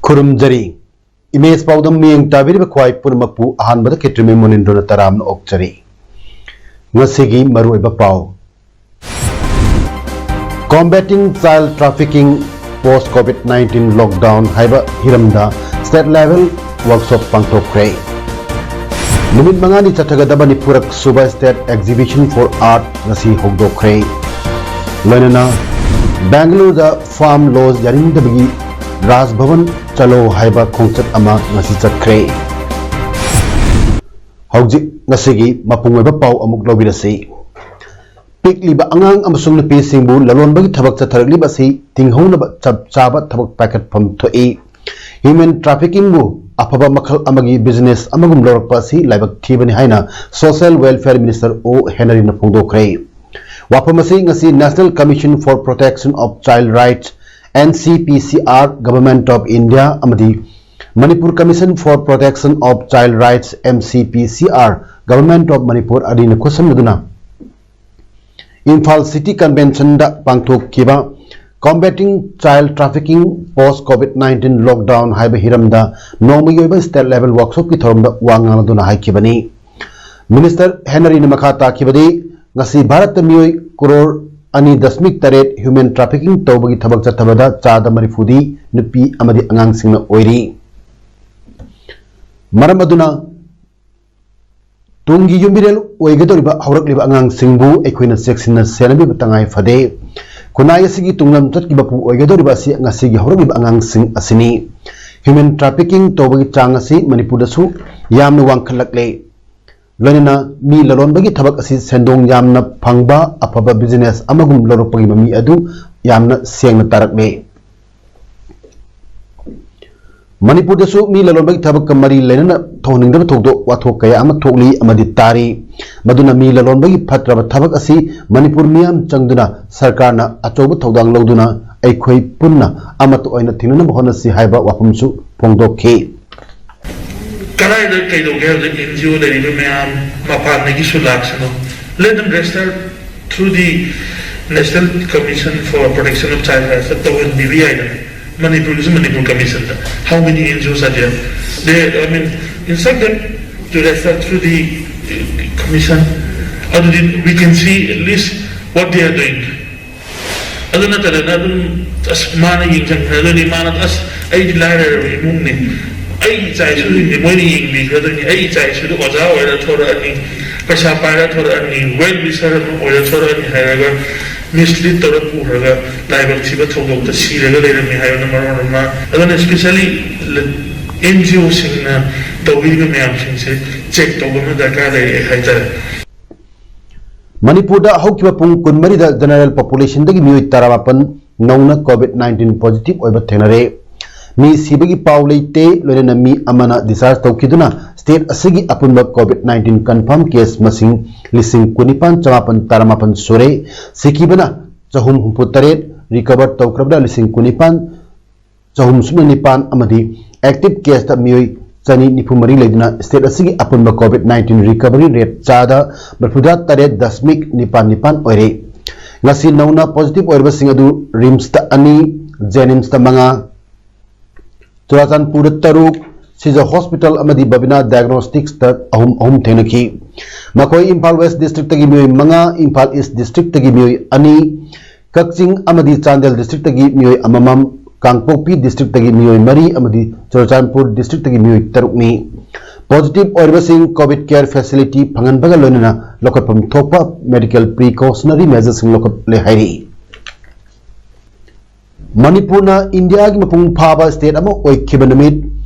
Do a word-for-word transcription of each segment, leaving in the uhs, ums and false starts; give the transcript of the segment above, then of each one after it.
ꯈꯨꯔꯨꯝꯖꯔꯤ꯫ Image ꯄꯥꯎꯗꯝ ꯃꯤꯠꯌꯦꯡ ꯇꯥꯕꯤꯔꯤꯕ ꯈ꯭ꯋꯥꯏ ꯄꯨꯝꯅꯃꯛꯄꯨ ꯑꯍꯥꯟꯕꯗ ꯈꯦꯇ꯭ꯔꯤꯃꯌꯨꯝ ꯃꯣꯅꯤꯟꯗ꯭ꯔꯣꯅ ꯇꯔꯥꯝꯅ ꯑꯣꯛꯆꯔꯤ꯫ ꯉꯁꯤꯒꯤ ꯃꯔꯨꯑꯣꯏꯕ ꯄꯥꯎ꯫ Combating Child Trafficking Post COVID nineteen Lockdown ꯍꯥꯏꯕ ꯍꯤꯔꯝꯗ state level workshop ꯄꯥꯡꯊꯣꯛꯈ꯭ꯔꯦ꯫ ꯅꯨꯃꯤꯠ ꯃꯉꯥꯅꯤ ꯆꯠꯊꯒꯗꯕ ꯅꯤꯐꯨꯔꯛ ꯁꯨꯕ State Exhibition for Art ꯉꯁꯤ ꯍꯧꯗꯣꯛꯈ꯭ꯔꯦ꯫ ꯂꯣꯏꯅꯅ ꯕꯦꯡꯒꯂꯨꯔꯨꯗ farm laws ꯌꯥꯅꯤꯡꯗꯕꯒꯤ ꯔꯥꯖ ꯚꯕꯟ ꯆꯠꯂꯣ ꯍꯥꯏꯕ ꯈꯣꯡꯆꯠ ꯑꯃ ꯉꯁꯤ ꯆꯠꯈ꯭ꯔꯦ꯫ ꯍꯧꯖꯤꯛ ꯉꯁꯤꯒꯤ ꯃꯄꯨꯡ ꯑꯣꯏꯕ ꯄꯥꯎ ꯑꯃꯨꯛ ꯂꯧꯕꯤꯔꯁꯤ꯫ ꯄꯤꯛꯂꯤꯕ ꯑꯉꯥꯡ ꯑꯃꯁꯨꯡ ꯅꯨꯄꯤꯁꯤꯡꯕꯨ ꯂꯂꯣꯟꯕꯒꯤ ꯊꯕꯛ ꯆꯠꯊꯔꯛꯂꯤꯕ ꯑꯁꯤ ꯊꯤꯡꯍꯧꯅꯕ ꯆꯞ ꯆꯥꯕ ꯊꯕꯛ ꯄꯥꯏꯈꯠꯐꯝ ꯊꯣꯛꯏ꯫ Human trafficking ꯕꯨ ꯑꯐꯕ ꯃꯈꯜ ꯑꯃꯒꯤ business ꯑꯃꯒꯨꯝ ꯂꯧꯔꯛꯄ ꯑꯁꯤ ꯂꯥꯏꯕꯛ ꯊꯤꯕꯅꯤ ꯍꯥꯏꯅ Social Welfare Minister ꯑꯣ ꯍꯦꯅꯔꯤꯅ ꯐꯣꯡꯗꯣꯛꯈ꯭ꯔꯦ꯫ ꯋꯥꯐꯝ ꯑꯁꯤ ꯉꯁꯤ National Commission for Protection of Child Rights, N C P C R, Government of India ꯑꯃꯗꯤ Manipur Commission for Protection of Child Rights, M C P C R, Government of Manipur ꯑꯅꯤꯅ ꯈꯨꯠꯁꯝꯅꯗꯨꯅ Imphal City Convention ꯗ ꯄꯥꯡꯊꯣꯛꯈꯤꯕ Combating Child Trafficking Post COVID nineteen Lockdown ꯍꯥꯏꯕ ꯍꯤꯔꯝꯗ ꯅꯣꯡꯃꯒꯤ ꯑꯣꯏꯕ state level workshop ꯀꯤ ꯊꯧꯔꯝꯗ ꯋꯥ ꯉꯥꯡꯂꯗꯨꯅ ꯍꯥꯏꯈꯤꯕꯅꯤ꯫ Minister ꯍꯦꯅꯔꯤꯅ ꯃꯈꯥ ꯇꯥꯈꯤꯕꯗꯤ, ꯉꯁꯤ ꯚꯥꯔꯠꯇ ꯃꯤꯑꯣꯏ ꯀ꯭ꯔꯣꯔ ꯑꯅꯤ ꯗꯁꯃꯤꯛ ꯇꯔꯦꯠ human trafficking ꯇꯧꯕꯒꯤ ꯊꯕꯛ ꯆꯠꯊꯕꯗ ꯆꯥꯗ ꯃꯔꯤꯐꯨꯗꯤ ꯅꯨꯄꯤ ꯑꯃꯗꯤ ꯑꯉꯥꯡꯁꯤꯡꯅ ꯑꯣꯏꯔꯤ꯫ ꯃꯔꯝ ꯑꯗꯨꯅ ꯇꯨꯡꯒꯤ ꯌꯨꯝꯕꯤꯔꯦꯜ ꯑꯣꯏꯒꯗꯧꯔꯤꯕ ꯍꯧꯔꯛꯂꯤꯕ ꯑꯉꯥꯡꯁꯤꯡꯕꯨ ꯑꯩꯈꯣꯏꯅ ꯆꯦꯛꯁꯤꯟꯅ ꯁꯦꯟꯅꯕꯤꯕ ꯇꯉꯥꯏ ꯐꯗꯦ꯫ ꯈꯨꯟꯅꯥꯏ ꯑꯁꯤꯒꯤ ꯇꯨꯡꯂꯝ ꯆꯠꯀꯤ ꯃꯄꯨ ꯑꯣꯏꯒꯗꯧꯔꯤꯕ ꯑꯁꯤ ꯉꯁꯤꯒꯤ ꯍꯧꯔꯛꯂꯤꯕ ꯑꯉꯥꯡꯁꯤꯡ ꯑꯁꯤꯅꯤ꯫ Human trafficking ꯇꯧꯕꯒꯤ ꯆꯥꯡ ꯑꯁꯤ ꯃꯅꯤꯄꯨꯔꯗꯁꯨ ꯌꯥꯝꯅ ꯋꯥꯡꯈꯠꯂꯛꯂꯦ꯫ ꯂꯣꯏꯅꯅ ꯃꯤ ꯂꯂꯣꯟꯕꯒꯤ ꯊꯕꯛ ꯑꯁꯤ ꯁꯦꯟꯗꯣꯡ ꯌꯥꯝꯅ ꯐꯪꯕ ꯑꯐꯕ business ꯑꯃꯒꯨꯝ ꯂꯧꯔꯛꯄꯒꯤ ꯃꯃꯤ ꯑꯗꯨ ꯌꯥꯝꯅ ꯁꯦꯡꯅ ꯇꯥꯔꯛꯂꯦ꯫ ꯃꯅꯤꯄꯨꯔꯗꯁꯨ ꯃꯤ ꯂꯂꯣꯟꯕꯒꯤ ꯊꯕꯛꯀ ꯃꯔꯤ ꯂꯩꯅꯅ ꯊꯣꯛꯍꯟꯅꯤꯡꯗꯕ ꯊꯧꯗꯣꯛ ꯋꯥꯊꯣꯛ ꯀꯌꯥ ꯑꯃ ꯊꯣꯛꯂꯤ ꯑꯃꯗꯤ ꯇꯥꯔꯤ꯫ ꯃꯗꯨꯅ ꯃꯤ ꯂꯂꯣꯟꯕꯒꯤ ꯐꯠꯇ꯭ꯔꯕ ꯊꯕꯛ ꯑꯁꯤ ꯃꯅꯤꯄꯨꯔ ꯃꯤꯌꯥꯝ ꯆꯪꯗꯨꯅ ꯁꯔꯀꯥꯔꯅ ꯑꯆꯧꯕ ꯊꯧꯗꯥꯡ ꯂꯧꯗꯨꯅ ꯑꯩꯈꯣꯏ ꯄꯨꯟꯅ ꯑꯃꯠꯇ ꯑꯣꯏꯅ ꯊꯦꯡꯅꯅꯕ ꯍꯣꯠꯅꯁꯤ ꯍꯥꯏꯕ ꯋꯥꯐꯝꯁꯨ ꯐꯣꯡꯗꯣꯛꯈꯤ꯫ ꯀꯗꯥꯏꯗ ꯀꯩꯗꯧꯒꯦ ꯍꯥꯏꯕꯗ ꯑꯦꯟ ꯖꯤ ꯑꯣ ꯂꯩꯔꯤꯕ ꯃꯌꯥꯝ, ꯃꯄꯥꯟꯗꯒꯤꯁꯨ ꯂꯥꯛꯁꯅꯨ, let them register through the National Commission for Protection of Child Rights ꯇꯧꯍꯟꯕꯤꯕ ꯌꯥꯏꯗꯅ꯫ ꯃꯅꯤꯄꯨꯔꯒꯤꯁꯨ Manipur ꯀꯃꯤꯁꯟꯗ how many N G Os are there? They, I mean, instruct them to register through the uh, commission. ꯑꯗꯨꯗꯤ we can see at least what they are doing. ꯑꯗꯨ ꯅꯠꯇꯗꯅ ꯑꯗꯨꯝ ꯑꯁ ꯃꯥꯅ ꯌꯦꯡꯁꯤꯟꯈ꯭ꯔꯗꯣꯏꯅꯤ, ꯃꯥꯅ ꯑꯁ ꯑꯩꯗꯤ ꯂꯥꯏꯔꯔꯕ ꯏꯃꯨꯡꯅꯤ, ꯑꯩ ꯏꯆꯥ ꯏꯁꯨꯁꯤꯡꯗꯤ ꯃꯣꯏꯅ ꯌꯦꯡꯕꯤꯈ꯭ꯔꯗꯣꯏꯅꯤ, ꯑꯩ ꯏꯆꯥ ꯏꯁꯨꯗꯣ ꯑꯣꯖꯥ ꯑꯣꯏꯔ ꯊꯣꯔꯛꯑꯅꯤ, ꯄꯩꯁꯥ ꯄꯥꯏꯔ ꯊꯣꯔꯛꯑꯅꯤ, ꯋꯦꯜ ꯋꯤꯁꯔ ꯑꯃ ꯑꯣꯏꯔ ꯊꯣꯔꯛꯑꯅꯤ ꯍꯥꯏꯔꯒ ꯃꯤꯁꯂꯤꯠ ꯇꯧꯔ ꯄꯨꯈ꯭ꯔꯒ ꯂꯥꯏꯕꯛ ꯊꯤꯕ ꯊꯧꯗꯣꯛꯇ ꯁꯤꯔꯒ ꯂꯩꯔꯝꯃꯤ ꯍꯥꯏꯕꯅ ꯃꯔꯣꯜ ꯑꯃ꯫ ꯑꯗꯨꯅ especially N G O ꯁꯤꯡꯅ ꯇꯧꯕꯤꯔꯤꯕ ꯃꯌꯥꯝꯁꯤꯡꯁꯦ ꯆꯦꯛ ꯇꯧꯕ ꯑꯃ ꯗꯔꯀꯥꯔ ꯂꯩꯔꯦ ꯍꯥꯏꯇꯥꯔꯦ꯫ ꯃꯅꯤꯄꯨꯔꯗ ꯍꯧꯈꯤꯕ ꯄꯨꯡ ꯀꯨꯟꯃꯔꯤꯗ ꯖꯦꯅꯔꯦꯜ ꯄꯣꯄꯨꯂꯦꯁꯟꯗꯒꯤ ꯃꯤꯑꯣꯏ ꯇꯔꯥꯃꯥꯄꯟ ꯅꯧꯅ ꯀꯣꯚꯤꯗ ꯅꯥꯏꯟꯇꯤꯟ ꯄꯣꯖꯤꯇꯤꯚ ꯑꯣꯏꯕ ꯊꯦꯡꯅꯔꯦ꯫ ꯃꯤ ꯁꯤꯕꯒꯤ ꯄꯥꯎ ꯂꯩꯇꯦ, ꯂꯣꯏꯅꯅ ꯃꯤ ꯑꯃꯅ ꯗꯤꯁꯆꯥꯔꯖ ꯇꯧꯈꯤꯗꯨꯅ ꯁ꯭ꯇꯦꯠ ꯑꯁꯤꯒꯤ ꯑꯄꯨꯟꯕ ꯀꯣꯚꯤꯗ ꯅꯥꯏꯟꯇꯤꯟ ꯀꯟꯐꯥꯔꯝ ꯀꯦꯁ ꯃꯁꯤꯡ ꯂꯤꯁꯤꯡ ꯀꯨꯟꯅꯤꯄꯥꯟ ꯆꯃꯥꯄꯟ ꯇꯔꯥꯃꯥꯄꯟ ꯁꯨꯔꯦ꯫ ꯁꯤꯈꯤꯕꯅ ꯆꯍꯨꯝ ꯍꯨꯝꯐꯨ ꯇꯔꯦꯠ, ꯔꯤꯀꯚꯔ ꯇꯧꯈ꯭ꯔꯕꯅ ꯂꯤꯁꯤꯡ ꯀꯨꯟꯅꯤꯄꯥꯟ ꯆꯍꯨꯝ ꯁꯨꯞꯅ ꯅꯤꯄꯥꯟ ꯑꯃꯗꯤ ꯑꯦꯛꯇꯤꯚ ꯀꯦꯁꯇ ꯃꯤꯑꯣꯏ ꯆꯅꯤ ꯅꯤꯐꯨ ꯃꯔꯤ ꯂꯩꯗꯨꯅ ꯁ꯭ꯇꯦꯠ ꯑꯁꯤꯒꯤ ꯑꯄꯨꯟꯕ ꯀꯣꯚꯤꯗ ꯅꯥꯏꯟꯇꯤꯟ ꯔꯤꯀꯚꯔꯤ ꯔꯦꯠ ꯆꯥꯗ ꯃꯔꯤꯐꯨꯇꯔꯦꯠ ꯗꯁꯃꯤꯛ ꯅꯤꯄꯥꯟ ꯅꯤꯄꯥꯟ ꯑꯣꯏꯔꯦ꯫ ꯉꯁꯤ ꯅꯧꯅ ꯄꯣꯖꯤꯇꯤꯚ ꯑꯣꯏꯔꯤꯕꯁꯤꯡ ꯑꯗꯨ ꯔꯤꯝꯁꯇ ꯑꯅꯤ, ꯖꯦꯅꯤꯝꯁꯇ ꯃꯉꯥ, ꯆꯨꯔꯥꯆꯥꯟꯄꯨꯔꯗ ꯇꯔꯨꯛ, ꯁꯤꯖ ꯍꯣꯁꯄꯤꯇꯥꯜ ꯑꯃꯗꯤ ꯕꯕꯤꯅꯥ ꯗꯥꯏꯒꯅꯣꯁꯇꯤꯛꯁꯇ ꯑꯍꯨꯝ ꯑꯍꯨꯝ ꯊꯦꯡꯅꯈꯤ꯫ ꯃꯈꯣꯏ ꯏꯝꯐꯥꯜ ꯋꯦꯁ ꯗꯤꯁꯇ꯭ꯔꯤꯛꯇꯒꯤ ꯃꯤꯑꯣꯏ ꯃꯉꯥ, ꯏꯝꯐꯥꯜ ꯏꯁ ꯗꯤꯁꯇ꯭ꯔꯤꯛꯇꯒꯤ ꯃꯤꯑꯣꯏ ꯑꯅꯤ, ꯀꯛꯆꯤꯡ ꯑꯃꯗꯤ ꯆꯥꯟꯗꯦꯜ ꯗꯤꯁꯇ꯭ꯔꯤꯛꯇꯒꯤ ꯃꯤꯑꯣꯏ ꯑꯃꯃꯝ, ꯀꯥꯡꯄꯣꯛꯄꯤ ꯗꯤꯁꯇ꯭ꯔꯤꯛꯇꯒꯤ ꯃꯤꯑꯣꯏ ꯃꯔꯤ ꯑꯃꯗꯤ ꯆꯨꯔꯆꯥꯟꯄꯨꯔ ꯗꯤꯁꯇ꯭ꯔꯤꯛꯇꯒꯤ ꯃꯤꯑꯣꯏ ꯇꯔꯨꯛꯅꯤ꯫ ꯄꯣꯖꯤꯇꯤꯚ ꯑꯣꯏꯔꯤꯕꯁꯤꯡ ꯀꯣꯚꯤꯗ ꯀꯦꯌꯔ ꯐꯦꯁꯤꯂꯤꯇꯤ ꯐꯪꯍꯟꯕꯒ ꯂꯣꯏꯅꯅ ꯂꯧꯈꯠꯐꯝ ꯊꯣꯛꯄ ꯃꯦꯗꯤꯀꯦꯜ ꯄ꯭ꯔꯤꯀꯣꯁꯅꯔꯤ ꯃꯦꯖꯔꯁꯤꯡ ꯂꯧꯈꯠꯂꯦ ꯍꯥꯏꯔꯤ꯫ ꯃꯅꯤꯄꯨꯔꯅ ꯏꯟꯗꯤꯌꯥꯒꯤ ꯃꯄꯨꯡ ꯐꯥꯕ ꯁ꯭ꯇꯦꯠ ꯑꯃ ꯑꯣꯏꯈꯤꯕ ꯅꯨꯃꯤꯠ,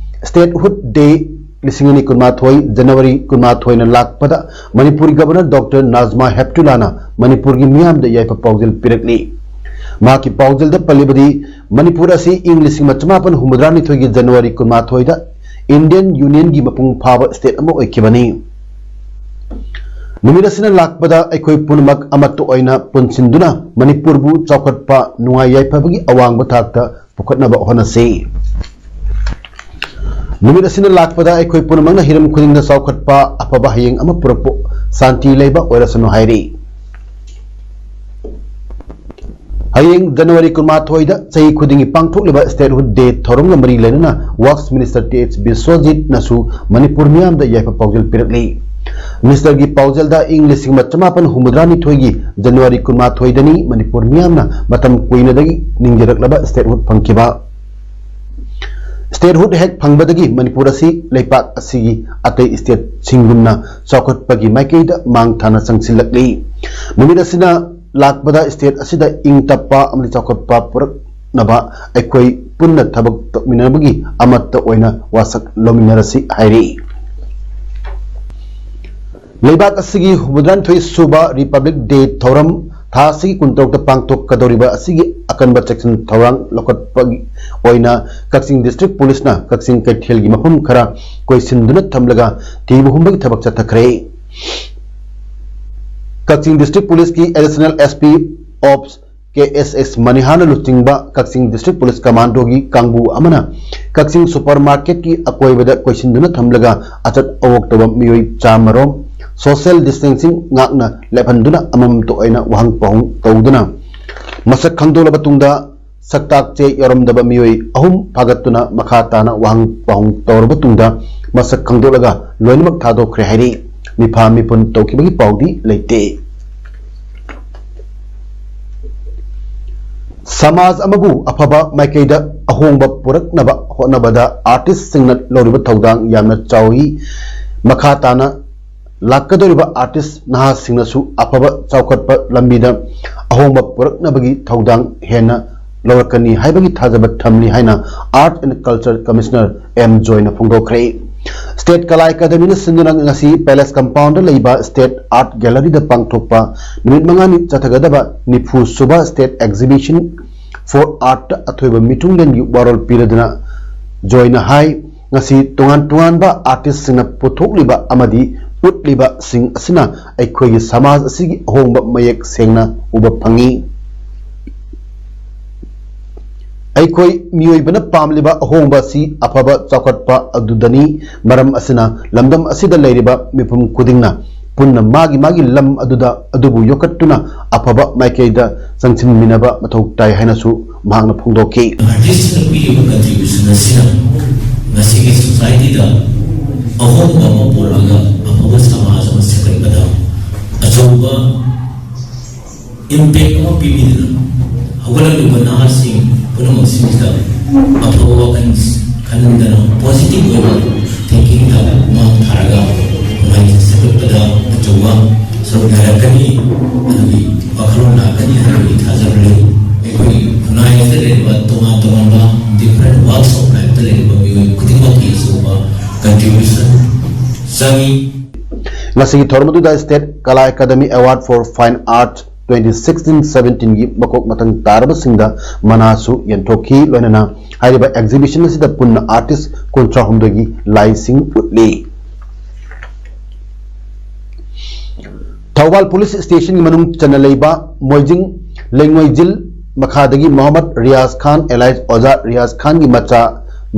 ꯁ꯭ꯇꯦꯠꯍꯨꯗ ꯗꯦ ꯂꯤꯁꯤꯡ ꯑꯅꯤ ꯀꯨꯟꯃꯥꯊꯣꯏ, ꯖꯅꯋꯥꯔꯤ ꯀꯨꯟꯃꯥꯊꯣꯏꯅ ꯂꯥꯛꯄꯗ ꯃꯅꯤꯄꯨꯔꯒꯤ ꯒꯕꯔꯅꯔ ꯗꯣꯛꯇꯔ ꯅꯥꯖꯃꯥ ꯍꯦꯞꯇꯨꯂꯥꯅ ꯃꯅꯤꯄꯨꯔꯒꯤ ꯃꯤꯌꯥꯝꯗ ꯌꯥꯏꯐ ꯄꯥꯎꯖꯦꯜ ꯄꯤꯔꯛꯂꯤ꯫ ꯃꯍꯥꯛꯀꯤ ꯄꯥꯎꯖꯦꯜꯗ ꯄꯜꯂꯤꯕꯗꯤ, ꯃꯅꯤꯄꯨꯔ ꯑꯁꯤ ꯏꯪ ꯂꯤꯁꯤꯡ ꯑꯃ ꯆꯃꯥꯄꯟ ꯍꯨꯝꯐꯨꯇꯔꯥꯅꯤꯊꯣꯏꯒꯤ January ꯀꯨꯟꯃꯥꯊꯣꯏꯗ Indian Unionꯒꯤ ꯃꯄꯨꯡ ꯐꯥꯕ state ꯑꯃ ꯑꯣꯏꯈꯤꯕꯅꯤ꯫ ꯅꯨꯃꯤꯠ ꯑꯁꯤꯅ ꯂꯥꯛꯄꯗ ꯑꯩꯈꯣꯏ ꯄꯨꯝꯅꯃꯛ ꯑꯃꯠꯇ ꯑꯣꯏꯅ ꯄꯨꯟꯁꯤꯟꯗꯨꯅ ꯃꯅꯤꯄꯨꯔꯕꯨ ꯆꯥꯎꯈꯠꯄ, ꯅꯨꯡꯉꯥꯏ ꯌꯥꯏꯐꯕꯒꯤ ꯑꯋꯥꯡꯕ ꯊꯥꯛꯇ ꯄꯨꯈꯠꯅꯕ ꯍꯣꯠꯅꯁꯤ꯫ ꯅꯨꯃꯤꯠ ꯑꯁꯤꯅ ꯂꯥꯛꯄꯗ ꯑꯩꯈꯣꯏ ꯄꯨꯝꯅꯃꯛꯅ ꯍꯤꯔꯝ ꯈꯨꯗꯤꯡꯗ ꯆꯥꯎꯈꯠꯄ, ꯑꯐꯕ ꯍꯌꯦꯡ ꯑꯃ ꯄꯨꯔꯛꯄ, ꯁꯥꯟꯇꯤ ꯂꯩꯕ ꯑꯣꯏꯔꯁꯅꯨ ꯍꯥꯏꯔꯤ꯫ ꯍꯌꯦꯡ January ꯀꯨꯟꯃꯥꯊꯣꯏꯗ ꯆꯍꯤ ꯈꯨꯗꯤꯡꯒꯤ ꯄꯥꯡꯊꯣꯛꯂꯤꯕ Statehood Day ꯊꯧꯔꯝꯒ ꯃꯔꯤ ꯂꯩꯅꯅ Works Minister ꯇꯤ ꯑꯩꯆ ꯕꯤꯁ꯭ꯋꯖꯤꯠꯅꯁꯨ ꯃꯅꯤꯄꯨꯔ ꯃꯤꯌꯥꯝꯗ ꯌꯥꯏꯐ ꯄꯥꯎꯖꯦꯜ ꯄꯤꯔꯛꯂꯤ꯫ Ministerꯒꯤ ꯄꯥꯎꯖꯦꯜꯗ ꯏꯪ ꯂꯤꯁꯤꯡ ꯑꯃ ꯆꯃꯥꯄꯟ ꯍꯨꯝꯐꯨꯇꯔꯥꯅꯤꯊꯣꯏꯒꯤ January ꯀꯨꯟꯃꯥꯊꯣꯏꯗꯅꯤ ꯃꯅꯤꯄꯨꯔ ꯃꯤꯌꯥꯝꯅ ꯃꯇꯝ ꯀꯨꯏꯅꯗꯒꯤ ꯅꯤꯡꯖꯔꯛꯂꯕ statehood ꯐꯪꯈꯤꯕ꯫ Statehood ꯍꯦꯛ ꯐꯪꯕꯗꯒꯤ ꯃꯅꯤꯄꯨꯔ ꯑꯁꯤ ꯂꯩꯄꯥꯛ ꯑꯁꯤꯒꯤ ꯑꯇꯩ stateꯁꯤꯡꯒꯨꯝꯅ ꯆꯥꯎꯈꯠꯄꯒꯤ ꯃꯥꯏꯀꯩꯗ ꯃꯥꯡ ꯊꯥꯅ ꯆꯪꯁꯤꯜꯂꯛꯂꯤ꯫ ꯅꯨꯃꯤꯠ ꯑꯁꯤꯅ ꯂꯥꯛꯄꯗ state ꯑꯁꯤꯗ ꯏꯪ ꯇꯞꯄ ꯑꯃꯗꯤ ꯆꯥꯎꯈꯠꯄ ꯄꯨꯔꯛꯅꯕ ꯑꯩꯈꯣꯏ ꯄꯨꯟꯅ ꯊꯕꯛ ꯇꯧꯃꯤꯟꯅꯕꯒꯤ ꯑꯃꯠꯇ ꯑꯣꯏꯅ ꯋꯥꯁꯛ ꯂꯧꯃꯤꯟꯅꯔꯁꯤ ꯍꯥꯏꯔꯤ꯫ ꯂꯩꯕꯥꯛ ꯑꯁꯤꯒꯤ ꯍꯨꯝꯐꯨꯇꯔꯥꯅꯤꯊꯣꯏ ꯁꯨꯕ Republic Day ꯊꯧꯔꯝ ꯊꯥ ꯑꯁꯤꯒꯤ ꯀꯨꯟꯇꯔꯨꯛꯇ ꯄꯥꯡꯊꯣꯛꯀꯗꯧꯔꯤꯕ ꯑꯁꯤꯒꯤ ꯑꯀꯟꯕ ꯆꯦꯛꯁꯤꯟ ꯊꯧꯔꯥꯡ ꯂꯧꯈꯠꯄꯒꯤ ꯑꯣꯏꯅ ꯀꯛꯆꯤꯡ District Policeꯅ ꯀꯛꯆꯤꯡ ꯀꯩꯊꯦꯜꯒꯤ ꯃꯐꯝ ꯈꯔ ꯀꯣꯏꯁꯤꯟꯗꯨꯅ ꯊꯝꯂꯒ ꯊꯤꯕ ꯍꯨꯝꯕꯒꯤ ꯊꯕꯛ ꯆꯠꯊꯈ꯭ꯔꯦ꯫ ꯀꯛꯆꯤꯡ District Policeꯀꯤ Additional S P Ops ꯀꯦ ꯑꯦꯁ ꯑꯦꯁ ꯃꯅꯤꯍꯥꯅ ꯂꯨꯆꯤꯡꯕ ꯀꯛꯆꯤꯡ District Police Commandoꯒꯤ ꯀꯥꯡꯕꯨ ꯑꯃꯅ ꯀꯛꯆꯤꯡ supermarketꯀꯤ ꯑꯀꯣꯏꯕꯗ ꯀꯣꯏꯁꯤꯟꯗꯨꯅ ꯊꯝꯂꯒ ꯑꯆꯠ ꯑꯋꯣꯛ ꯇꯧꯕ ꯃꯤꯑꯣꯏ ꯆꯥꯃꯔꯣꯝ social distancing ꯉꯥꯛꯅ ꯂꯦꯞꯍꯟꯗꯨꯅ ꯑꯃꯃꯝꯇ ꯑꯣꯏꯅ ꯋꯥꯍꯪ ꯄꯥꯎꯍꯪ ꯇꯧꯗꯨꯅ ꯃꯁꯛ ꯈꯪꯗꯣꯛꯂꯕ ꯇꯨꯡꯗ ꯁꯛꯇꯥꯛ ꯆꯦ ꯌꯥꯎꯔꯝꯗꯕ ꯃꯤꯑꯣꯏ ꯑꯍꯨꯝ ꯐꯥꯒꯠꯇꯨꯅ ꯃꯈꯥ ꯇꯥꯅ ꯋꯥꯍꯪ ꯄꯥꯎꯍꯪ ꯇꯧꯔꯕ ꯇꯨꯡꯗ ꯃꯁꯛ ꯈꯪꯗꯣꯛꯂꯒ ꯂꯣꯏꯅꯃꯛ ꯊꯥꯗꯣꯛꯈ꯭ꯔꯦ ꯍꯥꯏꯔꯤ꯫ ꯃꯤꯐꯥ ꯃꯤꯄꯨꯟ ꯇꯧꯈꯤꯕꯒꯤ ꯄꯥꯎꯗꯤ ꯂꯩꯇꯦ꯫ ꯁꯃꯥꯖ ꯑꯃꯕꯨ ꯑꯐꯕ ꯃꯥꯏꯀꯩꯗ ꯑꯍꯣꯡꯕ ꯄꯨꯔꯛꯅꯕ ꯍꯣꯠꯅꯕꯗ artistꯁꯤꯡꯅ ꯂꯧꯔꯤꯕ ꯊꯧꯗꯥꯡ ꯌꯥꯝꯅ ꯆꯥꯎꯏ꯫ ꯃꯈꯥ ꯇꯥꯅ ꯂꯥꯛꯀꯗꯧꯔꯤꯕ artist ꯅꯍꯥꯁꯤꯡꯅꯁꯨ ꯑꯐꯕ ꯆꯥꯎꯈꯠꯄ ꯂꯝꯕꯤꯗ ꯑꯍꯣꯡꯕ ꯄꯨꯔꯛꯅꯕꯒꯤ ꯊꯧꯗꯥꯡ ꯍꯦꯟꯅ ꯂꯧꯔꯛꯀꯅꯤ ꯍꯥꯏꯕꯒꯤ ꯊꯥꯖꯕ ꯊꯝꯂꯤ ꯍꯥꯏꯅ Art and Culture Commissioner M ꯖꯣꯏꯅ ꯐꯣꯡꯗꯣꯛꯈ꯭ꯔꯦ꯫ State Kala Academyꯅ ꯁꯤꯟꯗꯨꯅ ꯉꯁꯤ Palace Compoundꯗ ꯂꯩꯕ State Art Galleryꯗ ꯄꯥꯡꯊꯣꯛꯄ ꯅꯨꯃꯤꯠ ꯃꯉꯥꯅꯤ ꯆꯠꯊꯒꯗꯕ ꯅꯤꯐꯨ ꯁꯨꯕ State Exhibition for Artꯇ ꯑꯊꯣꯏꯕ ꯃꯤꯊꯨꯡꯂꯦꯟꯒꯤ ꯋꯥꯔꯣꯜ ꯄꯤꯔꯗꯨꯅ ꯖꯣꯏꯅ ꯍꯥꯏ, ꯉꯁꯤ ꯇꯣꯉꯥꯟ ꯇꯣꯉꯥꯟꯕ artistꯁꯤꯡꯅ ꯄꯨꯊꯣꯛꯂꯤꯕ ꯑꯃꯗꯤ ꯎꯠꯂꯤꯕꯁꯤꯡ ꯑꯁꯤꯅ ꯑꯩꯈꯣꯏꯒꯤ ꯁꯃꯥꯖ ꯑꯁꯤꯒꯤ ꯑꯍꯣꯡꯕ ꯃꯌꯦꯛ ꯁꯦꯡꯅ ꯎꯕ ꯐꯪꯏ꯫ ꯑꯩꯈꯣꯏ ꯃꯤꯑꯣꯏꯕꯅ ꯄꯥꯝꯂꯤꯕ ꯑꯍꯣꯡꯕ ꯑꯁꯤ ꯑꯐꯕ ꯆꯥꯎꯈꯠꯄ ꯑꯗꯨꯗꯅꯤ꯫ ꯃꯔꯝ ꯑꯁꯤꯅ ꯂꯝꯗꯝ ꯑꯁꯤꯗ ꯂꯩꯔꯤꯕ ꯃꯤꯄꯨꯝ ꯈꯨꯗꯤꯡꯅ ꯄꯨꯟꯅ ꯃꯥꯒꯤ ꯃꯥꯒꯤ ꯂꯝ ꯑꯗꯨꯗ, ꯑꯗꯨꯕꯨ ꯌꯣꯛꯈꯠꯇꯨꯅ ꯑꯐꯕ ꯃꯥꯏꯀꯩꯗ ꯆꯪꯁꯤꯟꯃꯤꯟꯅꯕ ꯃꯊꯧ ꯇꯥꯏ ꯍꯥꯏꯅꯁꯨ ꯃꯍꯥꯛꯅ ꯐꯣꯡꯗꯣꯛꯈꯤ꯫ Artistꯅ ꯄꯤꯔꯤꯕ contribution ꯑꯁꯤꯅ ꯉꯁꯤꯒꯤ societyꯗ ꯑꯍꯣꯡꯕ ꯑꯃ ꯄꯨꯔꯛꯑꯒ ꯑꯐꯕ ꯁꯃꯥꯖ ꯑꯃ ꯁꯦꯝꯒꯠꯄꯗ ꯑꯆꯧꯕ impact ꯑꯃ ꯄꯤꯕꯤꯗꯨꯅ ꯍꯧꯒꯠꯂꯛꯂꯤꯕ ꯅꯍꯥꯁꯤꯡ ꯄꯨꯝꯅꯃꯛꯁꯤꯡꯁꯤꯗ ꯑꯐꯕ ꯋꯥꯈꯜ ꯈꯟꯗꯅ positive ꯑꯣꯏꯕ thinkingꯗ ꯃꯥꯡ ꯊꯥꯔꯒ ꯈꯨꯟꯅꯥꯏ ꯁꯦꯝꯒꯠꯄꯗ ꯑꯆꯧꯕ ꯁꯔꯨꯛ ꯌꯥꯔꯛꯀꯅꯤ, ꯑꯗꯨꯒꯤ ꯋꯥꯈꯜꯂꯣꯟ ꯂꯥꯛꯀꯅꯤ ꯍꯥꯏꯕꯒꯤ ꯊꯥꯖꯕ ꯂꯩ꯫ ꯑꯩꯈꯣꯏ ꯈꯨꯟꯅꯥꯏ ꯑꯁꯤꯗ ꯂꯩꯔꯤꯕ ꯇꯣꯉꯥꯟ ꯇꯣꯉꯥꯟꯕ different walks of lifeꯇ ꯂꯩꯔꯤꯕ ꯃꯤꯑꯣꯏ ꯈꯨꯗꯤꯡꯃꯛꯀꯤ ꯑꯆꯧꯕ contribution ꯆꯪꯏ꯫ ꯉꯁꯤꯒꯤ ꯊꯧꯔꯝ ꯑꯗꯨꯗ State Kala Academy Award for Fine Art twenty sixteen seventeenꯒꯤ ꯃꯀꯣꯛ ꯃꯊꯪ ꯇꯥꯔꯕꯁꯤꯡꯗ ꯃꯅꯥꯁꯨ ꯌꯦꯟꯊꯣꯛꯈꯤ꯫ ꯂꯣꯏꯅꯅ ꯍꯥꯏꯔꯤꯕ exhibition ꯑꯁꯤꯗ ꯄꯨꯟꯅ artist ꯀꯨꯟꯊ꯭ꯔꯥ ꯍꯨꯝꯗꯣꯏꯒꯤ ꯂꯥꯏꯁꯤꯡ ꯎꯠꯂꯤ꯫ ꯊꯧꯕꯥꯜ police stationꯒꯤ ꯃꯅꯨꯡ ꯆꯟꯅ ꯂꯩꯕ ꯃꯣꯏꯖꯤꯡ ꯂꯩꯉꯣꯏꯖꯤꯜ ꯃꯈꯥꯗꯒꯤ ꯃꯣꯍꯝꯃꯗ ꯔꯤꯌꯥꯖ ꯈꯥꯟ alias ꯑꯣꯖꯥ ꯔꯤꯌꯥꯖ ꯈꯥꯟꯒꯤ ꯃꯆꯥ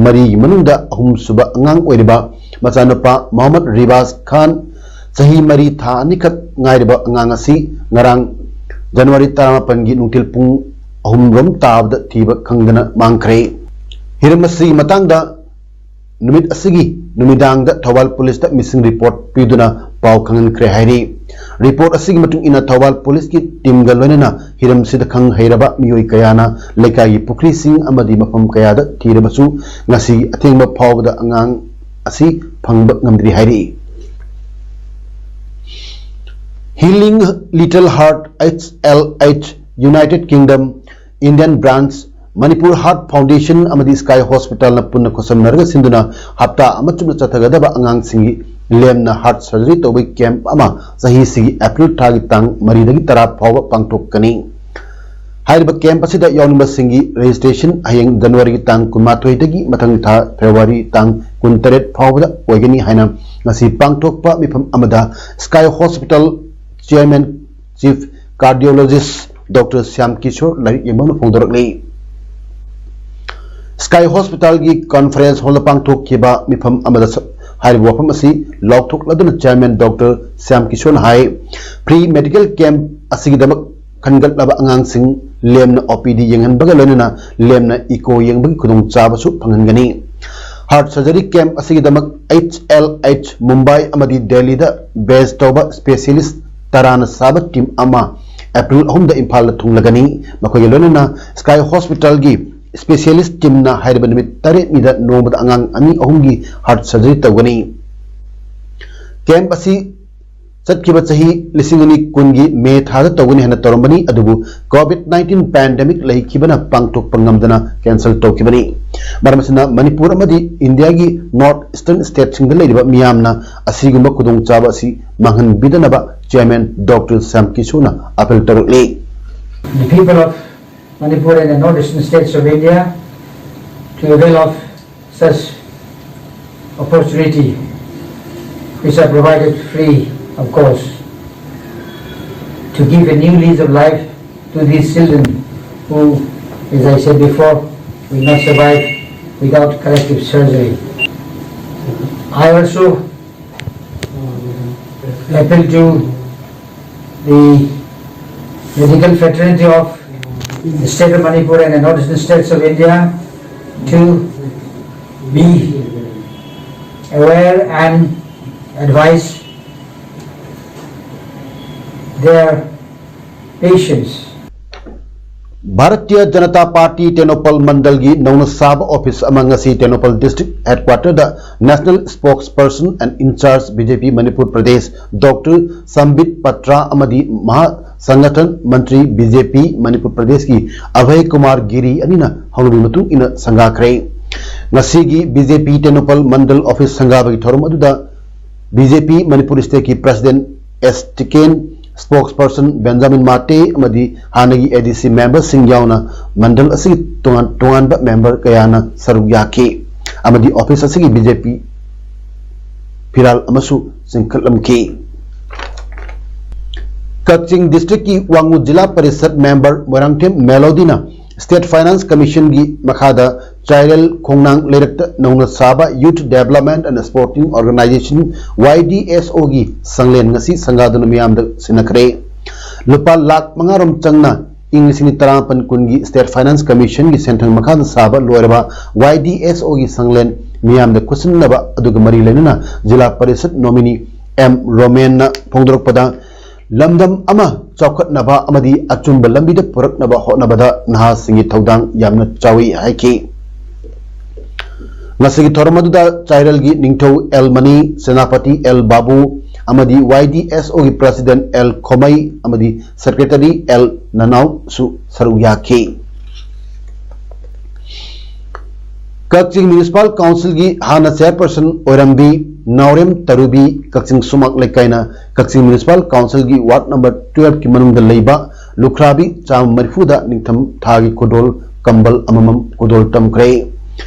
ꯃꯔꯤꯒꯤ ꯃꯅꯨꯡꯗ ꯑꯍꯨꯝꯁꯨꯕ ꯑꯉꯥꯡ ꯑꯣꯏꯔꯤꯕ ꯃꯆꯥꯅꯨꯄꯥ ꯃꯣꯍꯝꯃꯗ ꯔꯤꯕꯥꯖ ꯈꯥꯟ, ꯆꯍꯤ ꯃꯔꯤ ꯊꯥ ꯑꯅꯤꯈꯛ ꯉꯥꯏꯔꯤꯕ ꯑꯉꯥꯡ ꯑꯁꯤ ꯉꯔꯥꯡ January ꯇꯔꯥꯃꯥꯄꯟꯒꯤ ꯅꯨꯡꯊꯤꯜ ꯄꯨꯡ ꯑꯍꯨꯝ ꯔꯣꯝ ꯇꯥꯕꯗ ꯊꯤꯕ ꯈꯪꯗꯅ ꯃꯥꯡꯈ꯭ꯔꯦ꯫ ꯍꯤꯔꯝ ꯑꯁꯤꯒꯤ ꯃꯇꯥꯡꯗ ꯅꯨꯃꯤꯠ ꯑꯁꯤꯒꯤ ꯅꯨꯃꯤꯗꯥꯡꯗ ꯊꯧꯕꯥꯜ policeꯇ missing report ꯄꯤꯗꯨꯅ ꯄꯥꯎ ꯈꯪꯍꯟꯈ꯭ꯔꯦ ꯍꯥꯏꯔꯤ꯫ Report ꯑꯁꯤꯒꯤ ꯃꯇꯨꯡ ꯏꯟꯅ ꯊꯧꯕꯥꯜ policeꯀꯤ teamꯒ ꯂꯣꯏꯅꯅ ꯍꯤꯔꯝꯁꯤꯗ ꯈꯪ ꯍꯩꯔꯕ ꯃꯤꯑꯣꯏ ꯀꯌꯥꯅ ꯂꯩꯀꯥꯏꯒꯤ ꯄꯨꯈ꯭ꯔꯤꯁꯤꯡ ꯑꯃꯗꯤ ꯃꯐꯝ ꯀꯌꯥꯗ ꯊꯤꯔꯕꯁꯨ ꯉꯁꯤꯒꯤ ꯑꯊꯦꯡꯕ ꯐꯥꯎꯕꯗ ꯑꯉꯥꯡ ꯑꯁꯤ ꯐꯪꯕ ꯉꯝꯗ꯭ꯔꯤ ꯍꯥꯏꯔꯤ꯫ Healing Little Heart H L H United Kingdom Indian Branch Manipur heart foundation ꯑꯃꯗꯤ ꯁ꯭ꯀꯥꯏ ꯍꯣꯁꯄꯤꯇꯥꯜꯅ ꯄꯨꯟꯅ ꯈꯨꯠꯁꯝꯅꯔꯒ ꯁꯤꯟꯗꯨꯅ ꯍꯞꯇꯥ ꯑꯃ ꯆꯨꯞꯅ ꯆꯠꯊꯒꯗꯕ ꯑꯉꯥꯡꯁꯤꯡꯒꯤ ꯂꯦꯝꯅ ꯍꯥꯔꯠ ꯁꯔꯖꯔꯤ ꯇꯧꯕꯒꯤ ꯀꯦꯝꯞ ꯑꯃ ꯆꯍꯤꯁꯤꯒꯤ ꯑꯦꯄ꯭ꯔꯤꯜ ꯊꯥꯒꯤ ꯇꯥꯡ ꯃꯔꯤꯗꯒꯤ ꯇꯔꯥ ꯐꯥꯎꯕ ꯄꯥꯡꯊꯣꯛꯀꯅꯤ꯫ ꯍꯥꯏꯔꯤꯕ ꯀꯦꯝꯞ ꯑꯁꯤꯗ ꯌꯥꯎꯅꯤꯡꯕꯁꯤꯡꯒꯤ ꯔꯦꯖꯤꯁꯇ꯭ꯔꯦꯁꯟ ꯍꯌꯦꯡ ꯖꯅꯋꯥꯔꯤꯒꯤ ꯇꯥꯡ ꯀꯨꯟꯃꯥꯊꯣꯏꯗꯒꯤ ꯃꯊꯪ ꯊꯥ ꯐꯦꯕ꯭ꯔꯨꯋꯥꯔꯤ ꯇꯥꯡ ꯀꯨꯟꯇꯔꯦꯠ ꯐꯥꯎꯕꯗ ꯑꯣꯏꯒꯅꯤ ꯍꯥꯏꯅ ꯉꯁꯤ ꯄꯥꯡꯊꯣꯛꯄ ꯃꯤꯐꯝ ꯑꯃꯗ sky hospital chairman chief cardiologist doctor Shyam Kishore ꯂꯥꯏꯔꯤꯛ ꯌꯦꯡꯕꯝꯅ ꯐꯣꯡꯗꯣꯔꯛꯂꯤ꯫ ꯁ꯭ꯀꯥꯏ ꯍꯣꯁꯄꯤꯇꯥꯜꯒꯤ ꯀꯟꯐꯔꯦꯟꯁ ꯍꯣꯜꯗ ꯄꯥꯡꯊꯣꯛꯈꯤꯕ ꯃꯤꯐꯝ ꯑꯃꯗ ꯁ-, ꯍꯥꯏꯔꯤꯕ ꯋꯥꯐꯝ ꯑꯁꯤ ꯂꯥꯎꯊꯣꯛꯂꯗꯨꯅ ꯆꯤꯌꯔꯃꯦꯟ ꯗꯣꯛꯇꯔ ꯁ꯭ꯌꯥꯝ ꯀꯤꯁꯣꯔꯅ ꯍꯥꯏ, ꯐ꯭ꯔꯤ ꯃꯦꯗꯤꯀꯦꯜ ꯀꯦꯝꯞ ꯑꯁꯤꯒꯤꯗꯃꯛ ꯈꯟꯒꯠꯂꯕ ꯑꯉꯥꯡꯁꯤꯡ ꯂꯦꯝꯅ ꯑꯣ ꯄꯤ ꯗꯤ ꯌꯦꯡꯍꯟꯕꯒ ꯂꯣꯏꯅꯅ ꯂꯦꯝꯅ ꯏꯀꯣ ꯌꯦꯡꯕꯒꯤ ꯈꯨꯗꯣꯡꯆꯥꯕꯁꯨ ꯐꯪꯍꯟꯒꯅꯤ꯫ ꯍꯥꯔꯠ ꯁꯔꯖꯔꯤ ꯀꯦꯝꯞ ꯑꯁꯤꯒꯤꯗꯃꯛ ꯑꯩꯆ ꯑꯦꯜ ꯑꯩꯆ ꯃꯨꯝꯕꯥꯏ ꯑꯃꯗꯤ ꯗꯦꯜꯂꯤꯗ ꯕꯦꯖ ꯇꯧꯕ ꯁ꯭ꯄꯦꯁꯤꯌꯦꯂꯤꯁ ꯇꯔꯥꯅ ꯁꯥꯕ ꯇꯤꯝ ꯑꯃ ꯑꯦꯄ꯭ꯔꯤꯜ ꯑꯍꯨꯝꯗ ꯏꯝꯐꯥꯜꯗ ꯊꯨꯡꯂꯒꯅꯤ꯫ ꯃꯈꯣꯏꯒ ꯂꯣꯏꯅꯅ ꯁ꯭ꯀꯥꯏ ꯍꯣꯁꯄꯤꯇꯥꯜꯒꯤ ꯁ꯭ꯄꯦꯁꯤꯌꯦꯂꯤꯁ ꯇꯤꯝꯅ ꯍꯥꯏꯔꯤꯕ ꯅꯨꯃꯤꯠ ꯇꯔꯦꯠꯅꯤꯗ ꯅꯣꯡꯃꯗ ꯑꯉꯥꯡ ꯑꯅꯤ ꯑꯍꯨꯝꯒꯤ ꯍꯥꯔꯠ ꯁꯔꯖꯔꯤ ꯇꯧꯒꯅꯤ꯫ ꯀꯦꯝꯞ ꯑꯁꯤ ꯆꯠꯈꯤꯕ ꯆꯍꯤ ꯂꯤꯁꯤꯡ ꯑꯅꯤ ꯀꯨꯟꯒꯤ ꯃꯦ ꯊꯥꯗ ꯇꯧꯒꯅꯤ ꯍꯥꯏꯅ ꯇꯧꯔꯝꯕꯅꯤ, ꯑꯗꯨꯕꯨ ꯀꯣꯚꯤꯗ ꯅꯥꯏꯟꯇꯤꯟ ꯄꯦꯟꯗꯦꯃꯤꯛ ꯂꯩꯈꯤꯕꯅ ꯄꯥꯡꯊꯣꯛꯄ ꯉꯝꯗꯅ ꯀꯦꯟꯁꯦꯜ ꯇꯧꯈꯤꯕꯅꯤ꯫ ꯃꯔꯝ ꯑꯁꯤꯅ ꯃꯅꯤꯄꯨꯔ ꯑꯃꯗꯤ ꯏꯟꯗꯤꯌꯥꯒꯤ ꯅꯣꯔꯠ ꯏꯁꯇꯔꯟ ꯁ꯭ꯇꯦꯠꯁꯤꯡꯗ ꯂꯩꯔꯤꯕ ꯃꯤꯌꯥꯝꯅ ꯑꯁꯤꯒꯨꯝꯕ ꯈꯨꯗꯣꯡꯆꯥꯕ ꯑꯁꯤ ꯃꯥꯡꯍꯟꯕꯤꯗꯅꯕ ꯆꯤꯌꯔꯃꯦꯟ ꯗꯣꯛꯇꯔ ꯁ꯭ꯌꯥꯝ ꯀꯤꯁꯣꯔꯅ ꯑꯄꯤꯜ ꯇꯧꯔꯛꯂꯤ꯫ The people of Manipur and the northeastern states of India to avail of such opportunity, which are provided free of cost, to give a new lease of life to these children who, as I said before, will not survive without corrective surgery. I also appeal to the medical fraternity of the state of Manipur and the northeastern states of India to be aware and advise their patients. Bharatiya Janata party Tengnoupal ꯃꯟꯗꯜꯒꯤ ꯅꯧꯅ ꯁꯥꯕ office ꯑꯃ ꯉꯁꯤ Tengnoupal district headquarter the National Spokesperson and in charge B J P Manipur Pradesh Doctor Sambit Patra ꯑꯃꯗꯤ ꯃꯍꯥ ꯁꯪꯒꯊꯟ ꯃꯟꯇ꯭ꯔꯤ B J P Manipur Pradesh ꯀꯤ ꯑꯚꯌ ꯀꯨꯃꯥꯔ ꯒꯤꯔꯤ ꯑꯅꯤꯅ ꯍꯧꯅꯕꯤ ꯃꯇꯨꯡ ꯏꯟꯅ ꯁꯪꯒꯥꯈ꯭ꯔꯦ꯫ ꯉꯁꯤꯒꯤ B J P ꯇꯦꯡꯅꯧꯄꯜ ꯃꯟꯗꯜ ꯑꯣꯐꯤꯁ ꯁꯪꯒꯥꯕꯒꯤ ꯊꯧꯔꯝ ꯑꯗꯨꯗ B J P Manipur state ꯀꯤ president S Tiken, spokesperson Benjamin Mate ꯑꯃꯗꯤ ꯍꯥꯟꯅꯒꯤ A D C member ꯁꯤꯡ ꯌꯥꯎꯅ ꯃꯟꯗꯜ ꯑꯁꯤꯒꯤ ꯇꯣꯉꯥꯟ ꯇꯣꯉꯥꯟꯕ member ꯀꯌꯥꯅ ꯁꯔꯨꯛ ꯌꯥꯈꯤ ꯑꯃꯗꯤ ꯑꯣꯐꯤꯁ ꯑꯁꯤꯒꯤ B J P ꯐꯤꯔꯥꯜ ꯑꯃꯁꯨ ꯆꯤꯡꯈꯠꯂꯝꯈꯤ꯫ ꯀꯛꯆꯤꯡ district ꯀꯤ ꯋꯥꯡꯉꯨ ꯖꯤꯂꯥ parishad member Moirangthem ꯃꯦꯂꯣꯗꯤꯅ State Finance Commission ꯒꯤ ꯃꯈꯥꯗ ꯆꯥꯏꯔꯦꯜ ꯈꯣꯡꯅꯥꯡ ꯂꯩꯔꯛꯇ ꯅꯧꯅ ꯁꯥꯕ Youth Development and Sporting Organization, Y D S O ꯒꯤ ꯁꯪꯂꯦꯟ ꯉꯁꯤ ꯁꯪꯒꯥꯗꯨꯅ ꯃꯤꯌꯥꯝꯗ ꯁꯤꯟꯅꯈ꯭ꯔꯦ꯫ ꯂꯨꯄꯥ ꯂꯥꯈ ꯃꯉꯥ ꯔꯣꯝ ꯆꯪꯅ ꯏꯪ ꯂꯤꯁꯤꯡ ꯇꯔꯥꯃꯥꯄꯟ ꯀꯨꯟꯒꯤ State Finance Commission ꯒꯤ ꯁꯦꯟꯊꯪ ꯃꯈꯥꯗ ꯁꯥꯕ ꯂꯣꯏꯔꯕ Y D S O ꯒꯤ ꯁꯪꯂꯦꯟ ꯃꯤꯌꯥꯝꯗ ꯈꯨꯠꯁꯤꯟꯅꯕ ꯑꯗꯨꯒ ꯃꯔꯤ ꯂꯩꯅꯅ ꯖꯤꯂꯥ ꯄꯔꯤꯁꯠ nominee M ꯔꯣꯃꯦꯟꯅ ꯐꯣꯡꯗꯣꯔꯛꯄꯗ, ꯂꯝꯗꯝ ꯑꯃ ꯆꯥꯎꯈꯠꯅꯕ ꯑꯃꯗꯤ ꯑꯆꯨꯝꯕ ꯂꯝꯕꯤꯗ ꯄꯨꯔꯛꯅꯕ ꯍꯣꯠꯅꯕꯗ ꯅꯍꯥꯁꯤꯡꯒꯤ ꯊꯧꯗꯥꯡ ꯌꯥꯝꯅ ꯆꯥꯎꯏ ꯍꯥꯏꯈꯤ꯫ ꯉꯁꯤꯒꯤ ꯊꯧꯔꯝ ꯑꯗꯨꯗ ꯆꯥꯏꯔꯦꯜꯒꯤ ꯅꯤꯡꯊꯧ L ꯃꯅꯤ, ꯁꯦꯅꯥꯄꯇꯤ L ꯕꯥꯕꯨ ꯑꯃꯗꯤ Y D S O ꯒꯤ president L ꯈꯣꯃꯩ ꯑꯃꯗꯤ secretary L ꯅꯅꯥꯎꯁꯨ ꯁꯔꯨꯛ ꯌꯥꯈꯤ꯫ ꯀꯛꯆꯤꯡ Municipal Council ꯒꯤ ꯍꯥꯟꯅ chairperson ꯑꯣꯏꯔꯝꯕꯤ ꯅꯥꯎꯔꯦꯝ ꯇꯔꯨꯕꯤ ꯀꯛꯆꯤꯡ ꯁꯨꯃꯥꯡ ꯂꯩꯀꯥꯏꯅ ꯀꯛꯆꯤꯡ Municipal Council ꯒꯤ ward number twelve ꯀꯤ ꯃꯅꯨꯡꯗ ꯂꯩꯕ ꯂꯨꯈ꯭ꯔꯥꯕꯤ ꯆꯥꯝꯃ ꯃꯔꯤꯐꯨꯗ ꯅꯤꯡꯊꯝ ꯊꯥꯒꯤ ꯈꯨꯗꯣꯜ ꯀꯝꯕꯜ ꯑꯃꯃꯝ ꯈꯨꯗꯣꯜ ꯇꯝꯈ꯭ꯔꯦ꯫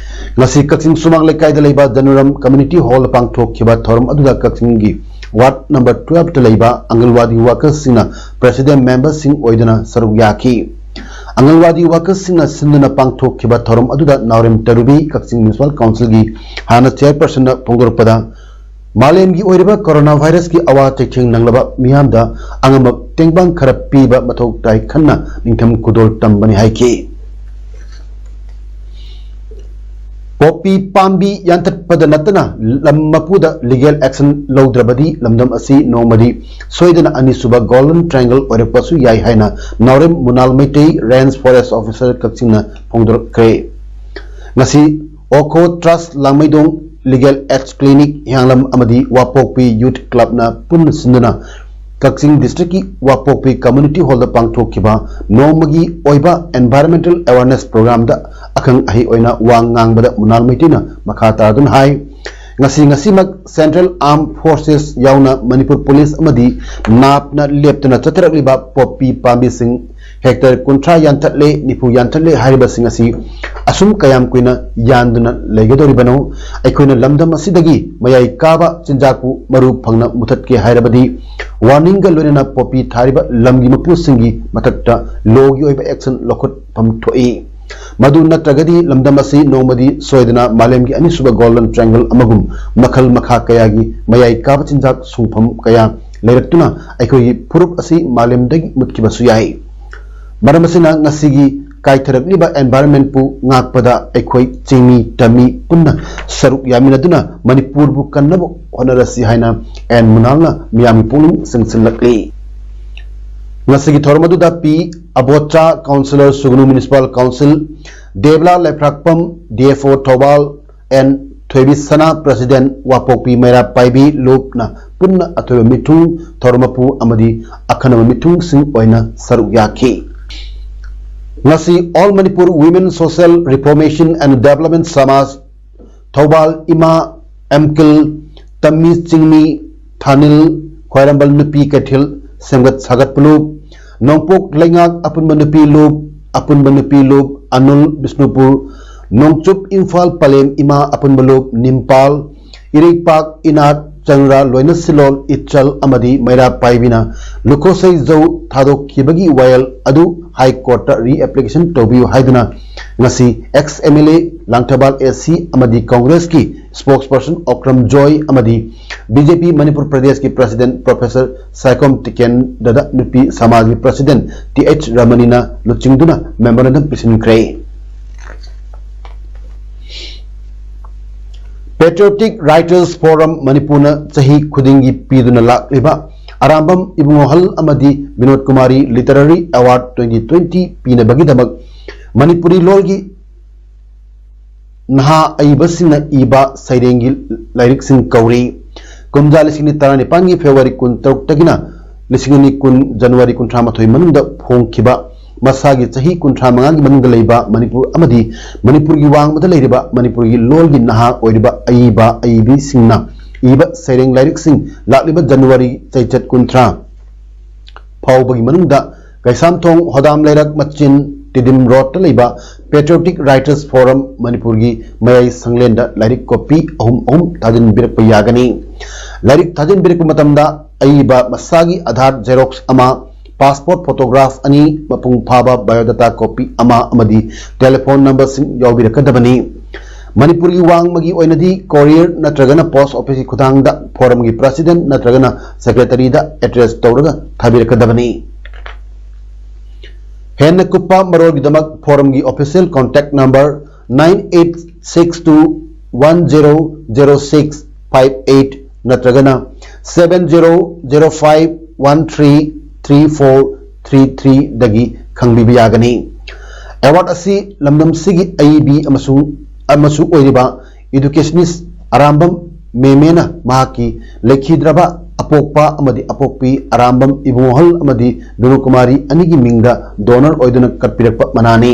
ꯉꯁꯤ ꯀꯛꯆꯤꯡ ꯁꯨꯃꯥꯡ ꯂꯩꯀꯥꯏꯗ ꯂꯩꯕ ꯖꯅꯨꯔꯝ community hall ꯗ ꯄꯥꯡꯊꯣꯛꯈꯤꯕ ꯊꯧꯔꯝ ꯑꯗꯨꯗ ꯀꯛꯆꯤꯡꯒꯤ ward number twelve ꯇ ꯂꯩꯕ ꯑꯪꯒꯜꯋꯥꯗꯤ workers ꯁꯤꯡꯅ president member ꯁꯤꯡ ꯑꯣꯏꯗꯨꯅ ꯁꯔꯨꯛ ꯌꯥꯈꯤ꯫ ꯑꯪꯒꯜꯋꯥꯗꯤ workers ꯁꯤꯡꯅ ꯁꯤꯟꯗꯨꯅ ꯄꯥꯡꯊꯣꯛꯈꯤꯕ ꯊꯧꯔꯝ ꯑꯗꯨꯗ ꯅꯥꯎꯔꯦꯝ ꯇꯔꯨꯕꯤ ꯀꯛꯆꯤꯡ Municipal Council ꯒꯤ ꯍꯥꯟꯅ chairperson ꯅ ꯐꯣꯡꯗꯣꯔꯛꯄꯗ, ꯃꯥꯂꯦꯝꯒꯤ ꯑꯣꯏꯔꯤꯕ corona virus ꯀꯤ ꯑꯋꯥ ꯆꯩꯊꯦꯡ ꯅꯪꯂꯕ ꯃꯤꯌꯥꯝꯗ ꯑꯉꯝꯕ ꯇꯦꯡꯕꯥꯡ ꯈꯔ ꯄꯤꯕ ꯃꯊꯧ ꯇꯥꯏ ꯈꯟꯅ ꯅꯤꯡꯊꯝ ꯈꯨꯗꯣꯜ ꯇꯝꯕꯅꯤ ꯍꯥꯏꯈꯤ꯫ ꯄꯣꯄꯤ ꯄꯥꯝꯕꯤ ꯌꯥꯟꯊꯠꯄꯗ ꯅꯠꯇꯅ ꯂꯝ ꯃꯄꯨꯗ legal action ꯂꯧꯗ꯭ꯔꯕꯗꯤ ꯂꯝꯗꯝ ꯑꯁꯤ ꯅꯣꯡꯃꯗꯤ ꯁꯣꯏꯗꯅ ꯑꯅꯤꯁꯨꯕ Golden Triangle ꯑꯣꯏꯔꯛꯄꯁꯨ ꯌꯥꯏ ꯍꯥꯏꯅ ꯅꯥꯎꯔꯦꯝ ꯃꯨꯅꯥꯜ ꯃꯩꯇꯩ, Range Forest Officer, ꯀꯛꯆꯤꯡꯅ ꯐꯣꯡꯗꯣꯔꯛꯈ꯭ꯔꯦ꯫ ꯉꯁꯤ ꯑꯣꯀꯣ ꯇ꯭ꯔꯁ, ꯂꯥꯡꯃꯩꯗꯣꯡ Legal Aid Clinic, ꯍꯤꯌꯥꯡꯂꯝ ꯑꯃꯗꯤ ꯋꯥꯄꯣꯛꯄꯤ Youth Clubꯅ ꯄꯨꯟꯅ ꯁꯤꯟꯗꯨꯅ ꯀꯛꯆꯤꯡ districtꯀꯤ ꯋꯥꯄꯣꯛꯄꯤ Community Hallꯗ ꯄꯥꯡꯊꯣꯛꯈꯤꯕ ꯅꯣꯡꯃꯒꯤ ꯑꯣꯏꯕ Environmental Awareness Programꯗ ꯑꯈꯪ ꯑꯍꯩ ꯑꯣꯏꯅ ꯋꯥ ꯉꯥꯡꯕꯗ ꯃꯨꯅꯥꯜ ꯃꯩꯇꯩꯅ ꯃꯈꯥ ꯇꯥꯗꯨꯅ ꯍꯥꯏ, ꯉꯁꯤ, ꯉꯁꯤꯃꯛ Central Armed Forces ꯌꯥꯎꯅ ꯃꯅꯤꯄꯨꯔ Police ꯑꯃꯗꯤ ꯅꯥꯞꯅ ꯂꯦꯞꯇꯅ ꯆꯠꯊꯔꯛꯂꯤꯕ ꯄꯣꯄꯤ ꯄꯥꯝꯕꯤꯁꯤꯡ hectare ꯀꯨꯟꯊ꯭ꯔꯥ ꯌꯥꯟꯊꯠꯂꯦ, ꯅꯤꯐꯨ ꯌꯥꯟꯊꯠꯂꯦ ꯍꯥꯏꯔꯤꯕꯁꯤꯡ ꯑꯁꯤ ꯑꯁꯨꯝ ꯀꯌꯥꯝ ꯀꯨꯏꯅ ꯌꯥꯟꯗꯨꯅ ꯂꯩꯒꯗꯧꯔꯤꯕꯅꯣ? ꯑꯩꯈꯣꯏꯅ ꯂꯝꯗꯝ ꯑꯁꯤꯗꯒꯤ ꯃꯌꯥꯏ ꯀꯥꯕ ꯆꯤꯟꯖꯥꯛꯄꯨ ꯃꯔꯨ ꯐꯪꯅ ꯃꯨꯊꯠꯀꯦ ꯍꯥꯏꯔꯕꯗꯤ, warningꯒ ꯂꯣꯏꯅꯅ ꯄꯣꯄꯤ ꯊꯥꯔꯤꯕ ꯂꯝꯒꯤ ꯃꯄꯨꯁꯤꯡꯒꯤ ꯃꯊꯛꯇ lawꯒꯤ ꯑꯣꯏꯕ action ꯂꯧꯈꯠꯐꯝ ꯊꯣꯛꯏ꯫ ꯃꯗꯨ ꯅꯠꯇ꯭ꯔꯒꯗꯤ ꯂꯝꯗꯝ ꯑꯁꯤ ꯅꯣꯡꯃꯗꯤ ꯁꯣꯏꯗꯅ ꯃꯥꯂꯦꯝꯒꯤ ꯑꯅꯤꯁꯨꯕ Golden Triangle ꯑꯃꯒꯨꯝ ꯃꯈꯜ ꯃꯈꯥ ꯀꯌꯥꯒꯤ ꯃꯌꯥꯏ ꯀꯥꯕ ꯆꯤꯟꯖꯥꯛ ꯁꯨꯡꯐꯝ ꯀꯌꯥ ꯂꯩꯔꯛꯇꯨꯅ ꯑꯩꯈꯣꯏꯒꯤ ꯐꯨꯔꯨꯞ ꯑꯁꯤ ꯃꯥꯂꯦꯝꯗꯒꯤ ꯃꯨꯠꯈꯤꯕꯁꯨ ꯌꯥꯏ꯫ ꯃꯔꯝ ꯑꯁꯤꯅ ꯉꯁꯤꯒꯤ ꯀꯥꯏꯊꯔꯛꯂꯤꯕ environmentꯄꯨ ꯉꯥꯛꯄꯗ ꯑꯩꯈꯣꯏ ꯆꯤꯡꯃꯤ ꯇꯝꯃꯤ ꯄꯨꯟꯅ ꯁꯔꯨꯛ ꯌꯥꯃꯤꯟꯅꯗꯨꯅ ꯃꯅꯤꯄꯨꯔꯕꯨ ꯀꯟꯅꯕ ꯍꯣꯠꯅꯔꯁꯤ ꯍꯥꯏꯅ ꯑꯦꯟ ꯃꯨꯅꯥꯜꯅ ꯃꯤꯌꯥꯝꯒꯤ ꯄꯨꯛꯅꯤꯡ ꯆꯤꯡꯁꯤꯜꯂꯛꯂꯤ꯫ ꯉꯁꯤꯒꯤ ꯊꯧꯔꯝ ꯑꯗꯨꯗ P Abocha, Councillor, Sugnu Municipal Council, Debala Leiphrakpam, DFO Thoubal, N ꯊꯣꯏꯕꯤꯁꯅꯥ, President, ꯋꯥꯄꯣꯛꯄꯤ ꯃꯩꯔꯥ ꯄꯥꯏꯕꯤ ꯂꯨꯞꯅ ꯄꯨꯟꯅ ꯑꯊꯣꯏꯕ ꯃꯤꯊꯨꯡ, ꯊꯧꯔꯝ ꯃꯄꯨ ꯑꯃꯗꯤ ꯑꯈꯟꯅꯕ ꯃꯤꯊꯨꯡꯁꯤꯡ ꯑꯣꯏꯅ ꯁꯔꯨꯛ ꯌꯥꯈꯤ꯫ ꯉꯁꯤ All Manipur Women Social Reformation and Development ꯁꯃꯥꯖ, ꯊꯧꯕꯥꯜ ꯏꯃꯥ, ꯑꯦꯝꯀꯤꯜ, ꯇꯝꯃꯤ ꯆꯤꯡꯃꯤ, ꯊꯥꯅꯤꯜ, ꯈ꯭ꯋꯥꯏꯔꯝꯕꯟ ꯅꯨꯄꯤ ꯀꯩꯊꯦꯜ ꯁꯦꯝꯒꯠ ꯁꯥꯒꯠꯄ ꯂꯨꯞ, ꯅꯣꯡꯄꯣꯛ ꯂꯩꯉꯥꯛ ꯑꯄꯨꯟꯕ ꯅꯨꯄꯤ ꯂꯨꯞ, ꯑꯄꯨꯟꯕ ꯅꯨꯄꯤ ꯂꯨꯞ, ꯑꯅꯨꯜ, ꯕꯤꯁꯅꯨꯄꯨꯔ, ꯅꯣꯡꯆꯨꯞ ꯏꯝꯐꯥꯜ ꯄꯂꯦꯝ ꯏꯃꯥ ꯑꯄꯨꯟꯕ ꯂꯨꯞ, ꯅꯤꯝꯄꯥꯜ, ꯏꯔꯩꯄꯥꯛ, ꯏꯅꯥꯠ, ꯆꯪꯔꯥ, ꯂꯣꯏꯅ ꯁꯤꯂꯣꯜ, ꯏꯆꯜ ꯑꯃꯗꯤ ꯃꯩꯔꯥ ꯄꯥꯏꯕꯤꯅ ꯂꯨꯀꯣꯁꯩ ꯖꯧ ꯊꯥꯗꯣꯛꯈꯤꯕꯒꯤ ꯋꯥꯌꯦꯜ ꯑꯗꯨ High Courtꯇ re-application ꯇꯧꯕꯤꯌꯨ ꯍꯥꯏꯗꯨꯅ ꯉꯁꯤ ex MLA ꯂꯥꯡꯊꯕꯥꯜ AC ꯑꯃꯗꯤ Congressꯀꯤ spokesperson ꯑꯣꯀ꯭ꯔꯝ ꯖꯣꯏ ꯑꯃꯗꯤ BJP ꯃꯅꯤꯄꯨꯔ ꯄ꯭ꯔꯗꯦꯁꯀꯤ President Professor ꯁꯥꯏꯈꯣꯝ ꯇꯤꯀꯦꯟꯗꯗ ꯅꯨꯄꯤ ꯁꯃꯥꯖꯒꯤ President ꯇꯤ ꯑꯩꯆ ꯔꯃꯅꯤꯅ ꯂꯨꯆꯤꯡꯗꯨꯅ memorandum ꯄꯤꯁꯤꯟꯈ꯭ꯔꯦ꯫ Patriotic Writers Forum ꯃꯅꯤꯄꯨꯔꯅ ꯆꯍꯤ ꯈꯨꯗꯤꯡꯒꯤ ꯄꯤꯗꯨꯅ ꯂꯥꯛꯂꯤꯕ ꯑꯔꯥꯝꯕꯝ ꯏꯕꯨꯡꯉꯣꯍꯜ ꯑꯃꯗꯤ Vinod Kumari Literary Award twenty twenty ꯄꯤꯅꯕꯒꯤꯗꯃꯛ ꯃꯅꯤꯄꯨꯔꯤ ꯂꯣꯜꯒꯤ ꯅꯍꯥ ꯑꯏꯕꯁꯤꯡꯅ ꯏꯕ ꯁꯩꯔꯦꯡꯒꯤ ꯂꯥꯏꯔꯤꯛꯁꯤꯡ ꯀꯧꯔꯤ꯫ ꯀꯨꯝꯖꯥ ꯂꯤꯁꯤꯡ ꯑꯅꯤ ꯇꯔꯥꯅꯤꯄꯥꯟꯒꯤ ꯐꯦꯕ꯭ꯔꯨꯋꯥꯔꯤ ꯀꯨꯟꯇꯔꯨꯛꯇꯒꯤꯅ ꯂꯤꯁꯤꯡ ꯑꯅꯤ ꯀꯨꯟ ꯖꯅꯋꯥꯔꯤ ꯀꯨꯟꯊ꯭ꯔꯥ ꯃꯥꯊꯣꯏ ꯃꯅꯨꯡꯗ ꯐꯣꯡꯈꯤꯕ ꯃꯁꯥꯒꯤ ꯆꯍꯤ ꯀꯨꯟꯊ꯭ꯔꯥ ꯃꯉꯥꯒꯤ ꯃꯅꯨꯡꯗ ꯂꯩꯕ ꯃꯅꯤꯄꯨꯔ ꯑꯃꯗꯤ ꯃꯅꯤꯄꯨꯔꯒꯤ ꯋꯥꯡꯃꯗ ꯂꯩꯔꯤꯕ ꯃꯅꯤꯄꯨꯔꯒꯤ ꯂꯣꯜꯒꯤ ꯅꯍꯥ ꯑꯣꯏꯔꯤꯕ ꯑꯏꯕ ꯑꯏꯕꯤꯁꯤꯡꯅ ꯏꯕ ꯁꯩꯔꯦꯡ ꯂꯥꯏꯔꯤꯛꯁꯤꯡ ꯂꯥꯛꯂꯤꯕ ꯖꯅꯋꯥꯔꯤ ꯆꯩꯆꯠ ꯀꯨꯟꯊ꯭ꯔꯥ ꯐꯥꯎꯕꯒꯤ ꯃꯅꯨꯡꯗ ꯀꯩꯁꯥꯝꯊꯣꯡ ꯍꯣꯗꯥꯝ ꯂꯩꯔꯛ ꯃꯆꯤꯟ ꯇꯤꯗꯤꯝ ꯔꯣꯗꯇ ꯂꯩꯕ Patriotic Writers Forum ꯃꯅꯤꯄꯨꯔꯒꯤ ꯃꯌꯥꯏ ꯁꯪꯂꯦꯟꯗ ꯂꯥꯏꯔꯤꯛ ꯀꯣꯄꯤ ꯑꯍꯨꯝ ꯑꯍꯨꯝ ꯊꯥꯖꯤꯟꯕꯤꯔꯛꯄ ꯌꯥꯒꯅꯤ꯫ ꯂꯥꯏꯔꯤꯛ ꯊꯥꯖꯤꯟꯕꯤꯔꯛꯄ ꯃꯇꯝꯗ ꯑꯏꯕ ꯃꯁꯥꯒꯤ ꯑꯙꯥꯔ ꯖꯦꯔꯣꯛꯁ ꯑꯃ, ꯄꯥꯁꯄꯣꯔꯠ ꯐꯣꯇꯣꯒ꯭ꯔꯥꯐ ꯑꯅꯤ, ꯃꯄꯨꯡ ꯐꯥꯕ ꯕꯥꯏꯑꯣꯗꯥꯇꯥ ꯀꯣꯄꯤ ꯑꯃ ꯑꯃꯗꯤ ꯇꯦꯂꯤꯐꯣꯟ ꯅꯝꯕꯔꯁꯤꯡ ꯌꯥꯎꯕꯤꯔꯛꯀꯗꯕꯅꯤ꯫ ꯃꯅꯤꯄꯨꯔꯒꯤ ꯋꯥꯡꯃꯒꯤ ꯑꯣꯏꯅꯗꯤ ꯀꯣꯔꯤꯌꯔ ꯅꯠꯇ꯭ꯔꯒꯅ ꯄꯣꯁ ꯑꯣꯐꯤꯁꯀꯤ ꯈꯨꯊꯥꯡꯗ ꯐꯣꯔꯝꯒꯤ ꯄ꯭ꯔꯁꯤꯗꯦꯟꯠ ꯅꯠꯇ꯭ꯔꯒꯅ ꯁꯦꯀ꯭ꯔꯦꯇꯔꯤꯗ ꯑꯦꯗ꯭ꯔꯦꯁ ꯇꯧꯔꯒ ꯊꯥꯕꯤꯔꯛꯀꯗꯕꯅꯤ꯫ ꯍꯦꯟꯅ ꯀꯨꯞꯄ ꯃꯔꯣꯜꯒꯤꯗꯃꯛ ꯐꯣꯔꯝꯒꯤ official contact number nine eight six two one zero zero six five eight ꯅꯠꯇ꯭ꯔꯒꯅ seven zero zero five one three three four three three ꯗꯒꯤ ꯈꯪꯕꯤꯕ ꯌꯥꯒꯅꯤ꯫ ꯑꯦꯋꯥꯔꯗ ꯑꯁꯤ ꯂꯝꯗꯝꯁꯤꯒꯤ ꯑꯏꯕꯤ ꯑꯃꯁꯨꯡ ꯑꯃꯁꯨ ꯑꯣꯏꯔꯤꯕ ꯏꯗꯨꯀꯦꯁꯅꯤꯁ ꯑꯔꯥꯝꯕꯝ ꯃꯦꯃꯦꯅ ꯃꯍꯥꯛꯀꯤ ꯂꯩꯈꯤꯗ꯭ꯔꯕ ꯑꯄꯣꯛꯄ ꯑꯃꯗꯤ ꯑꯄꯣꯛꯄꯤ ꯑꯔꯥꯝꯕꯝ ꯏꯕꯨꯡꯉꯣꯍꯜ ꯑꯃꯗꯤ ꯕꯤꯅꯣꯀꯨꯃꯥꯔꯤ ꯑꯅꯤꯒꯤ ꯃꯤꯡꯗ ꯗꯣꯅꯔ ꯑꯣꯏꯗꯨꯅ ꯀꯠꯄꯤꯔꯛꯄ ꯃꯅꯥꯅꯤ꯫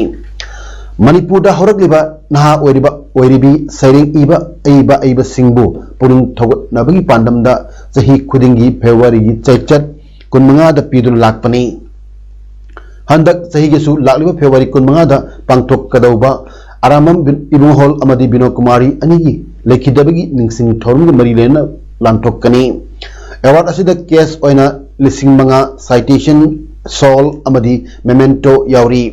ꯃꯅꯤꯄꯨꯔꯗ ꯍꯧꯔꯛꯂꯤꯕ ꯅꯍꯥ ꯑꯣꯏꯔꯤꯕ ꯑꯣꯏꯔꯤꯕꯤ ꯁꯩꯔꯦꯡ ꯏꯕ ꯑꯏꯕ ꯑꯏꯕꯁꯤꯡꯕꯨ ꯄꯨꯛꯅꯤꯡ ꯊꯧꯒꯠꯅꯕꯒꯤ ꯄꯥꯟꯗꯝꯗ ꯆꯍꯤ ꯈꯨꯗꯤꯡꯒꯤ ꯐꯦꯕ꯭ꯔꯨꯋꯥꯔꯤꯒꯤ ꯆꯩꯆꯠ ꯀꯨꯟꯃꯉꯥꯗ ꯄꯤꯗꯨꯅ ꯂꯥꯛꯄꯅꯤ꯫ ꯍꯟꯗꯛ ꯆꯍꯤꯒꯤꯁꯨ ꯂꯥꯛꯂꯤꯕ ꯐꯦꯕ꯭ꯔꯨꯋꯥꯔꯤ ꯀꯨꯟꯃꯉꯥꯗ ꯄꯥꯡꯊꯣꯛꯀꯗꯧꯕ ꯑꯔꯥꯝꯕꯝ ꯕꯤꯟ-, ꯏꯕꯨꯡꯍꯣꯜ ꯑꯃꯗꯤ ꯕꯤꯅꯣ ꯀꯨꯃꯥꯔꯤ ꯑꯅꯤꯒꯤ ꯂꯩꯈꯤꯗꯕꯒꯤ ꯅꯤꯡꯁꯤꯡ ꯊꯧꯔꯝꯒ ꯃꯔꯤ ꯂꯩꯅꯅ ꯂꯥꯟꯊꯣꯛꯀꯅꯤ꯫ ꯑꯦꯋꯥꯔꯗ ꯑꯁꯤꯗ ꯀꯦꯁ ꯑꯣꯏꯅ ꯂꯤꯁꯤꯡ ꯃꯉꯥ, ꯁꯥꯏꯇꯦꯁꯟ, ꯁꯣꯜ ꯑꯃꯗꯤ ꯃꯦꯃꯦꯟꯇꯣ ꯌꯥꯎꯔꯤ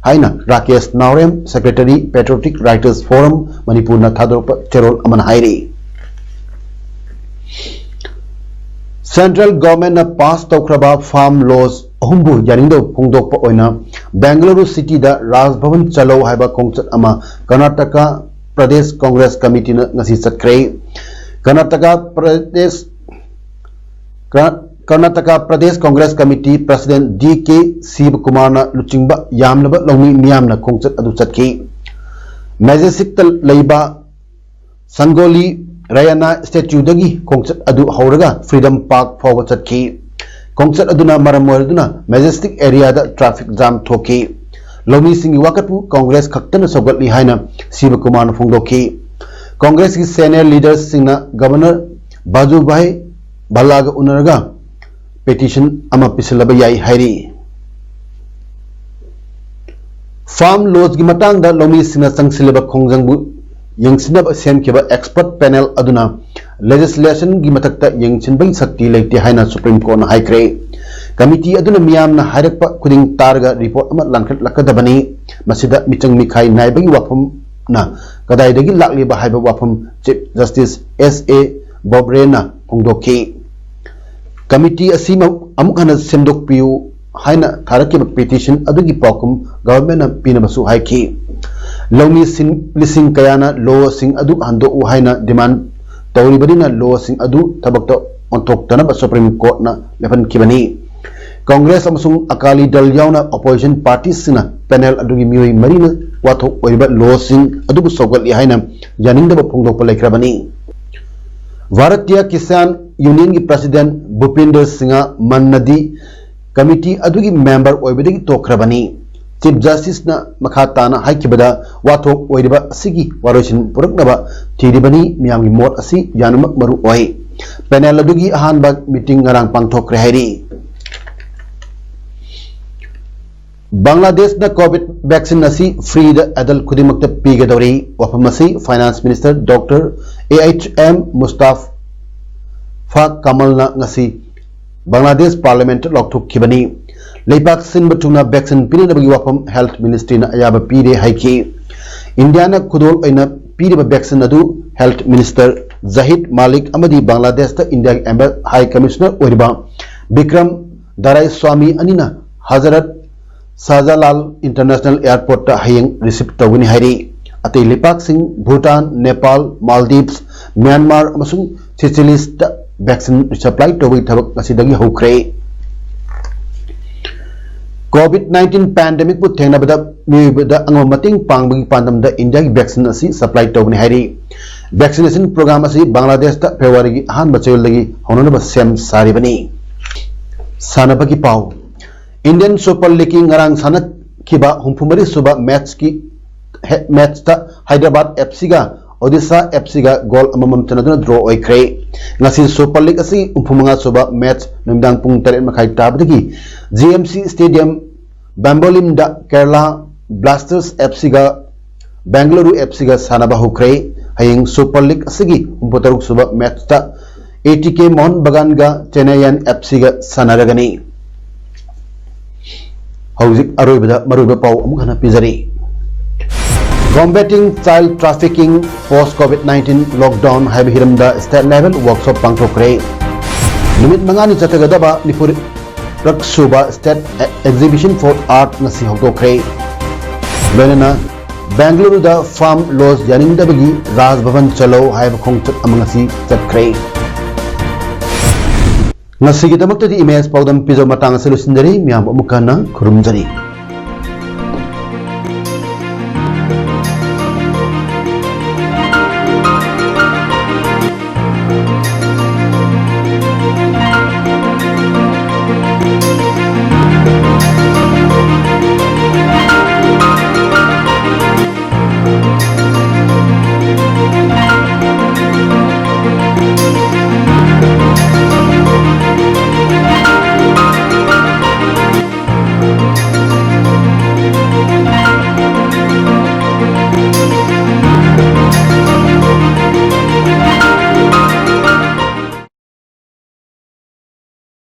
ꯍꯥꯏꯅ ꯔꯥꯀꯦꯁ ꯅꯥꯎꯔꯦꯝ, ꯁꯦꯀ꯭ꯔꯦꯇꯔꯤ, Patriotic Writers Forum ꯃꯅꯤꯄꯨꯔꯅ ꯊꯥꯗꯣꯔꯛꯄ ꯆꯦꯔꯣꯜ ꯑꯃꯅ ꯍꯥꯏꯔꯤ꯫ ꯁꯦꯟꯇ꯭ꯔꯦꯜ ꯒꯚꯔꯟꯃꯦꯟꯠꯅ ꯄꯥꯁ ꯇꯧꯈ꯭ꯔꯕ ꯐꯥꯔꯝ ꯂꯣꯁ ꯑꯍꯨꯝꯕꯨ ꯌꯥꯅꯤꯡꯗꯕ ꯐꯣꯡꯗꯣꯛꯄ ꯑꯣꯏꯅ ꯕꯦꯡꯒꯂꯨꯔꯨ ꯁꯤꯇꯤꯗ ꯔꯥꯖ ꯚꯕꯟ ꯆꯠꯂꯣ ꯍꯥꯏꯕ ꯈꯣꯡꯆꯠ ꯑꯃ ꯀꯔꯅꯥꯇꯀꯥ ꯄ꯭ꯔꯗꯦꯁ ꯀꯣꯡꯒ꯭ꯔꯦꯁ ꯀꯃꯤꯇꯤꯅ ꯉꯁꯤ ꯆꯠꯈ꯭ꯔꯦ꯫ ꯀꯔꯅꯥꯇꯀꯥ ꯄ꯭ꯔꯗꯦꯁ ꯀꯔ-, Karnataka Pradesh Congress committee president D K ꯁꯤꯕꯀꯨꯃꯥꯔꯅ ꯂꯨꯆꯤꯡꯕ ꯌꯥꯝꯂꯕ ꯂꯧꯃꯤ ꯃꯤꯌꯥꯝꯅ ꯈꯣꯡꯆꯠ ꯑꯗꯨ ꯆꯠꯈꯤ꯫ ꯃꯦꯖꯦꯁꯇꯤꯛꯇ ꯂꯩꯕ ꯁꯪꯒꯣꯂꯤ ꯔꯌꯥꯅꯥ ꯁ꯭ꯇꯦꯆꯨꯗꯒꯤ ꯈꯣꯡꯆꯠ ꯑꯗꯨ ꯍꯧꯔꯒ ꯐ꯭ꯔꯤꯗꯝ ꯄꯥꯔꯛ ꯐꯥꯎꯕ ꯆꯠꯈꯤ꯫ ꯈꯣꯡꯆꯠ ꯑꯗꯨꯅ ꯃꯔꯝ ꯑꯣꯏꯔꯗꯨꯅ ꯃꯦꯖꯦꯁꯇꯤꯛ ꯑꯦꯔꯤꯌꯥꯗ ꯇ꯭ꯔꯥꯐꯤꯛ ꯖꯥꯝ ꯊꯣꯛꯈꯤ꯫ ꯂꯧꯃꯤꯁꯤꯡꯒꯤ ꯋꯥꯀꯠꯄꯨ ꯀꯣꯡꯒ꯭ꯔꯦꯁ ꯈꯛꯇꯅ ꯁꯧꯒꯠꯂꯤ ꯍꯥꯏꯅ ꯁꯤꯕꯀꯨꯃꯥꯔꯅ ꯐꯣꯡꯗꯣꯛꯈꯤ꯫ ꯀꯣꯡꯒ꯭ꯔꯦꯁꯀꯤ ꯁꯦꯅꯤꯌꯔ ꯂꯤꯗꯔꯁꯤꯡꯅ ꯒꯚꯔꯅꯔ ꯕꯥꯖꯨꯚꯥꯏ ꯚꯜꯂꯥꯒ ꯎꯅꯔꯒ ꯄꯦꯇꯤꯁꯟ ꯑꯃ ꯄꯤꯁꯤꯜꯂꯕ ꯌꯥꯏ ꯍꯥꯏꯔꯤ꯫ ꯐꯥꯔꯝ ꯂꯣꯁꯀꯤ ꯃꯇꯥꯡꯗ ꯂꯧꯃꯤꯁꯤꯡꯅ ꯆꯪꯁꯤꯜꯂꯤꯕ ꯈꯣꯡꯖꯪꯕꯨ ꯌꯦꯡꯁꯤꯟꯅꯕ ꯁꯦꯝꯈꯤꯕ ꯑꯦꯛꯁꯄꯔꯠ ꯄꯦꯅꯦꯜ ꯑꯗꯨꯅ ꯂꯦꯖꯤꯁꯂꯦꯁꯟꯒꯤ ꯃꯊꯛꯇ ꯌꯦꯡꯁꯤꯟꯕꯒꯤ ꯁꯛꯇꯤ ꯂꯩꯇꯦ ꯍꯥꯏꯅ ꯁꯨꯄ꯭ꯔꯤꯝ ꯀꯣꯔꯠꯅ ꯍꯥꯏꯈ꯭ꯔꯦ꯫ ꯀꯃꯤꯇꯤ ꯑꯗꯨꯅ ꯃꯤꯌꯥꯝꯅ ꯍꯥꯏꯔꯛꯄ ꯈꯨꯗꯤꯡ ꯇꯥꯔꯒ ꯔꯤꯄꯣꯔꯠ ꯑꯃ ꯂꯥꯟꯈꯠꯂꯛꯀꯗꯕꯅꯤ꯫ ꯃꯁꯤꯗ ꯃꯤꯆꯪ ꯃꯤꯈꯥꯏ ꯅꯥꯏꯕꯒꯤ ꯋꯥꯐꯝꯅ ꯀꯗꯥꯏꯗꯒꯤ ꯂꯥꯛꯂꯤꯕ ꯍꯥꯏꯕ ꯋꯥꯐꯝ ꯆꯤꯐ ꯖꯁꯇꯤꯁ ꯑꯦꯁ ꯑꯦ ꯕꯣꯕ꯭ꯔꯦꯅ ꯐꯣꯡꯗꯣꯛꯈꯤ꯫ ꯀꯃꯤꯇꯤ ꯑꯁꯤ ꯑꯃꯨꯛ ꯍꯟꯅ ꯁꯦꯝꯗꯣꯛꯄꯤꯌꯨ ꯍꯥꯏꯅ ꯊꯥꯔꯛꯈꯤꯕ ꯄꯦꯇꯤꯁꯟ ꯑꯗꯨꯒꯤ ꯄꯥꯎꯈꯨꯝ ꯒꯚꯔꯟꯃꯦꯟꯠꯅ ꯄꯤꯅꯕꯁꯨ ꯍꯥꯏꯈꯤ꯫ ꯂꯧꯃꯤꯁꯤꯡ ꯂꯤꯁꯤꯡ ꯀꯌꯥꯅ ꯂꯣꯁꯤꯡ ꯑꯗꯨ ꯍꯟꯗꯣꯛꯎ ꯍꯥꯏꯅ ꯗꯤꯃꯥꯟ ꯇꯧꯔꯤꯕꯅꯤꯅ ꯂꯣꯁꯤꯡ ꯑꯗꯨ ꯊꯕꯛꯇ ꯑꯣꯟꯊꯣꯛꯇꯅꯕ ꯁꯨꯄ꯭ꯔꯤꯝ ꯀꯣꯔꯠꯅ ꯂꯦꯞꯍꯟꯈꯤꯕꯅꯤ꯫ ꯀꯣꯡꯒ꯭ꯔꯦꯁ ꯑꯃꯁꯨꯡ ꯑꯀꯥꯂꯤ ꯗꯜ ꯌꯥꯎꯅ ꯑꯣꯄꯣꯖꯤꯁꯟ ꯄꯥꯔꯇꯤꯁꯤꯡꯅ ꯄꯦꯅꯦꯜ ꯑꯗꯨꯒꯤ ꯃꯤꯑꯣꯏ ꯃꯔꯤꯅ ꯋꯥꯊꯣꯛ ꯑꯣꯏꯔꯤꯕ ꯂꯣꯁꯤꯡ ꯑꯗꯨꯕꯨ ꯁꯧꯒꯠꯂꯤ ꯍꯥꯏꯅ ꯌꯥꯅꯤꯡꯗꯕ ꯐꯣꯡꯗꯣꯛꯄ ꯂꯩꯈ꯭ꯔꯕꯅꯤ꯫ ꯚꯥꯔꯇꯤꯌꯥ ꯀꯤꯁꯥꯟ ꯌꯨꯅꯤꯌꯟꯒꯤ ꯄ꯭ꯔꯁꯤꯗꯦꯟꯠ ꯚꯨꯄꯤꯟꯗꯔ ꯁꯤꯡꯍ ꯃꯟꯅꯗꯤ ꯀꯃꯤꯇꯤ ꯑꯗꯨꯒꯤ ꯃꯦꯝꯕꯔ ꯑꯣꯏꯕꯗꯒꯤ ꯇꯣꯛꯈ꯭ꯔꯕꯅꯤ꯫ ꯆꯤꯐ ꯖꯁꯇꯤꯁꯅ ꯃꯈꯥ ꯇꯥꯅ ꯍꯥꯏꯈꯤꯕꯗ, ꯋꯥꯊꯣꯛ ꯑꯣꯏꯔꯤꯕ ꯑꯁꯤꯒꯤ ꯋꯥꯔꯣꯏꯁꯤꯟ ꯄꯨꯔꯛꯅꯕ ꯊꯤꯔꯤꯕꯅꯤ꯫ ꯃꯤꯌꯥꯝꯒꯤ ꯃꯣꯠ ꯑꯁꯤ ꯌꯥꯅꯕ ꯃꯔꯨ ꯑꯣꯏ꯫ ꯄꯦꯅꯦꯜ ꯑꯗꯨꯒꯤ ꯑꯍꯥꯟꯕ ꯃꯤꯇꯤꯡ ꯉꯔꯥꯡ ꯄꯥꯡꯊꯣꯛꯈ꯭ꯔꯦ ꯍꯥꯏꯔꯤ꯫ ꯕꯪꯒ꯭ꯂꯥꯗꯦꯁꯅ ꯀꯣꯚꯤꯗ ꯚꯦꯛꯁꯤꯟ ꯑꯁꯤ ꯐ꯭ꯔꯤꯗ ꯑꯦꯗꯜ ꯈꯨꯗꯤꯡꯃꯛꯇ ꯄꯤꯒꯗꯧꯔꯤ꯫ ꯋꯥꯐꯝ ꯑꯁꯤ ꯐꯥꯏꯅꯥꯟꯁ ꯃꯤꯅꯤꯁꯇꯔ ꯗꯣꯛꯇꯔ ꯑꯦ ꯑꯩꯆ ꯑꯦꯝ ꯃꯨꯁꯇꯥꯐꯥ ꯀꯃꯜꯅ ꯉꯁꯤ ꯕꯪꯒ꯭ꯂꯥꯗꯦꯁ ꯄꯥꯔꯂꯤꯌꯥꯃꯦꯟꯠꯇ ꯂꯥꯎꯊꯣꯛꯈꯤꯕꯅꯤ꯫ ꯂꯩꯕꯥꯛ ꯁꯤꯟꯕ ꯊꯨꯡꯅ ꯚꯦꯛꯁꯤꯟ ꯄꯤꯅꯅꯕꯒꯤ ꯋꯥꯐꯝ ꯍꯦꯜꯊ ꯃꯤꯅꯤꯁꯇ꯭ꯔꯤꯅ ꯑꯌꯥꯕ ꯄꯤꯔꯦ ꯍꯥꯏꯈꯤ꯫ ꯏꯟꯗꯤꯌꯥꯅ ꯈꯨꯗꯣꯜ ꯑꯣꯏꯅ ꯄꯤꯔꯤꯕ ꯚꯦꯛꯁꯤꯟ ꯑꯗꯨ ꯍꯦꯜꯊ ꯃꯤꯅꯤꯁꯇꯔ ꯖꯍꯤꯗ ꯃꯥꯂꯤꯛ ꯑꯃꯗꯤ ꯕꯪꯒ꯭ꯂꯥꯗꯦꯁꯇ ꯏꯟꯗꯤꯌꯥꯒꯤ ꯑꯦꯝꯕꯦ-, ꯍꯥꯏ ꯀꯃꯤꯁꯅꯔ ꯑꯣꯏꯔꯤꯕ ꯕꯤꯀ꯭ꯔꯝ ꯗꯔꯥꯏꯁ꯭ꯋꯥꯃꯤ ꯑꯅꯤꯅ ꯍꯖꯔꯠ ꯁꯥꯍꯖꯥꯂꯥꯜ ꯏꯟꯇꯔꯅꯦꯁꯅꯦꯜ ꯑꯦꯌꯔꯄꯣꯔꯠꯇ ꯍꯌꯦꯡ ꯔꯤꯁꯤꯚ ꯇꯧꯒꯅꯤ ꯍꯥꯏꯔꯤ꯫ ꯑꯇꯩ ꯂꯩꯄꯥꯛꯁꯤꯡ ꯚꯨꯇꯥꯟ, ꯅꯦꯄꯥꯜ, ꯃꯥꯜꯗꯤꯚꯁ, ꯃ꯭ꯌꯥꯟꯃꯥꯔ ꯑꯃꯁꯨꯡ ꯁꯤꯆꯤꯂꯤꯁꯇ vaccine resupply ꯇꯧꯕꯒꯤ ꯊꯕꯛ ꯉꯁꯤꯗꯒꯤ ꯍꯧꯈ꯭ꯔꯦ꯫ COVID nineteen pandemicꯄꯨ ꯊꯦꯡꯅꯕꯗ ꯃꯤꯑꯣꯏꯕꯗ ꯑꯉꯝꯕ ꯃꯇꯦꯡ ꯄꯥꯡꯕꯒꯤ ꯄꯥꯟꯗꯝꯗ ꯏꯟꯗꯤꯌꯥꯒꯤ vaccine ꯑꯁꯤ supply ꯇꯧꯒꯅꯤ ꯍꯥꯏꯔꯤ꯫ Vaccination program ꯑꯁꯤ ꯕꯪꯒ꯭ꯂꯥꯗꯦꯁꯇ ꯐꯦꯕ꯭ꯔꯨꯋꯥꯔꯤꯒꯤ ꯑꯍꯥꯟꯕ ꯆꯌꯣꯜꯗꯒꯤ ꯍꯧꯅꯅꯕ ꯁꯦꯝ ꯁꯥꯔꯤꯕꯅꯤ꯫ ꯁꯥꯟꯅꯕꯒꯤ ꯄꯥꯎ꯫ Indian Super Leagueꯀꯤ ꯉꯔꯥꯡ ꯁꯥꯟꯅꯈꯤꯕ ꯍꯨꯝꯐꯨ ꯃꯔꯤ ꯁꯨꯕ matchꯀꯤ, ꯍꯦ-, matchꯇ ꯍꯥꯏꯗ꯭ꯔꯕꯥꯗ FCꯒ ꯑꯣꯗꯤꯁꯥ FCꯒ goal ꯑꯃꯃꯝ ꯆꯟꯅꯗꯨꯅ draw ꯑꯣꯏꯈ꯭ꯔꯦ꯫ ꯉꯁꯤ Super League ꯑꯁꯤ ꯍꯨꯝꯐꯨ ꯃꯉꯥ ꯁꯨꯕ match ꯅꯨꯃꯤꯗꯥꯡ ꯄꯨꯡ ꯇꯔꯦꯠ ꯃꯈꯥꯏ ꯇꯥꯕꯗꯒꯤ GMC Stadium, ꯕꯦꯝꯕꯣꯂꯤꯝꯗ ꯀꯦꯔꯂꯥ ꯕ꯭ꯂꯥꯁꯇꯔꯁ FCꯒ ꯕꯦꯡꯒꯂꯨꯔꯨ FCꯒ ꯁꯥꯟꯅꯕ ꯍꯧꯈ꯭ꯔꯦ꯫ ꯍꯌꯦꯡ Super League ꯑꯁꯤꯒꯤ ꯍꯨꯝꯐꯨ ꯇꯔꯨꯛ ꯁꯨꯕ matchꯇ ATK ꯃꯣꯍꯟ ꯕꯒꯥꯟꯒ ꯆꯦꯟꯅꯥꯏꯌꯟ FCꯒ ꯁꯥꯟꯅꯔꯒꯅꯤ꯫ ꯍꯧꯖꯤꯛ ꯑꯔꯣꯏꯕꯗ ꯃꯔꯨꯑꯣꯏꯕ ꯄꯥꯎ ꯑꯃꯨꯛ ꯍꯟꯅ ꯄꯤꯖꯔꯤ꯫ Combating Child Trafficking Post COVID nineteen Lockdown ꯍꯥꯏꯕ ꯍꯤꯔꯝꯗ state level workshop ꯄꯥꯡꯊꯣꯛꯈ꯭ꯔꯦ꯫ ꯅꯨꯃꯤꯠ ꯃꯉꯥꯅꯤ ꯆꯠꯊꯒꯗꯕ ꯅꯤꯐꯨ ꯔꯛ ꯁꯨꯕ State Exhibition for Art ꯉꯁꯤ ꯍꯧꯗꯣꯛꯈ꯭ꯔꯦ꯫ ꯂꯣꯏꯅꯅ ꯕꯦꯡꯒꯂꯨꯔꯨꯗ farm lodge ꯌꯥꯅꯤꯡꯗꯕꯒꯤ ꯔꯥꯖ ꯚꯕꯟ ꯆꯠꯂꯣ ꯍꯥꯏꯕ ꯈꯣꯡꯆꯠ ꯑꯃ ꯉꯁꯤ ꯆꯠꯈ꯭ꯔꯦ꯫ ꯉꯁꯤꯒꯤꯗꯃꯛꯇꯗꯤ ꯏꯃꯦꯖ ꯄꯥꯎꯗꯝ ꯄꯤꯖꯕ ꯃꯇꯥꯡ ꯑꯁꯤ ꯂꯣꯏꯁꯤꯟꯖꯔꯤ꯫ ꯃꯤꯌꯥꯝꯕꯨ ꯑꯃꯨꯛ ꯍꯟꯅ ꯈꯨꯔꯨꯝꯖꯔꯤ꯫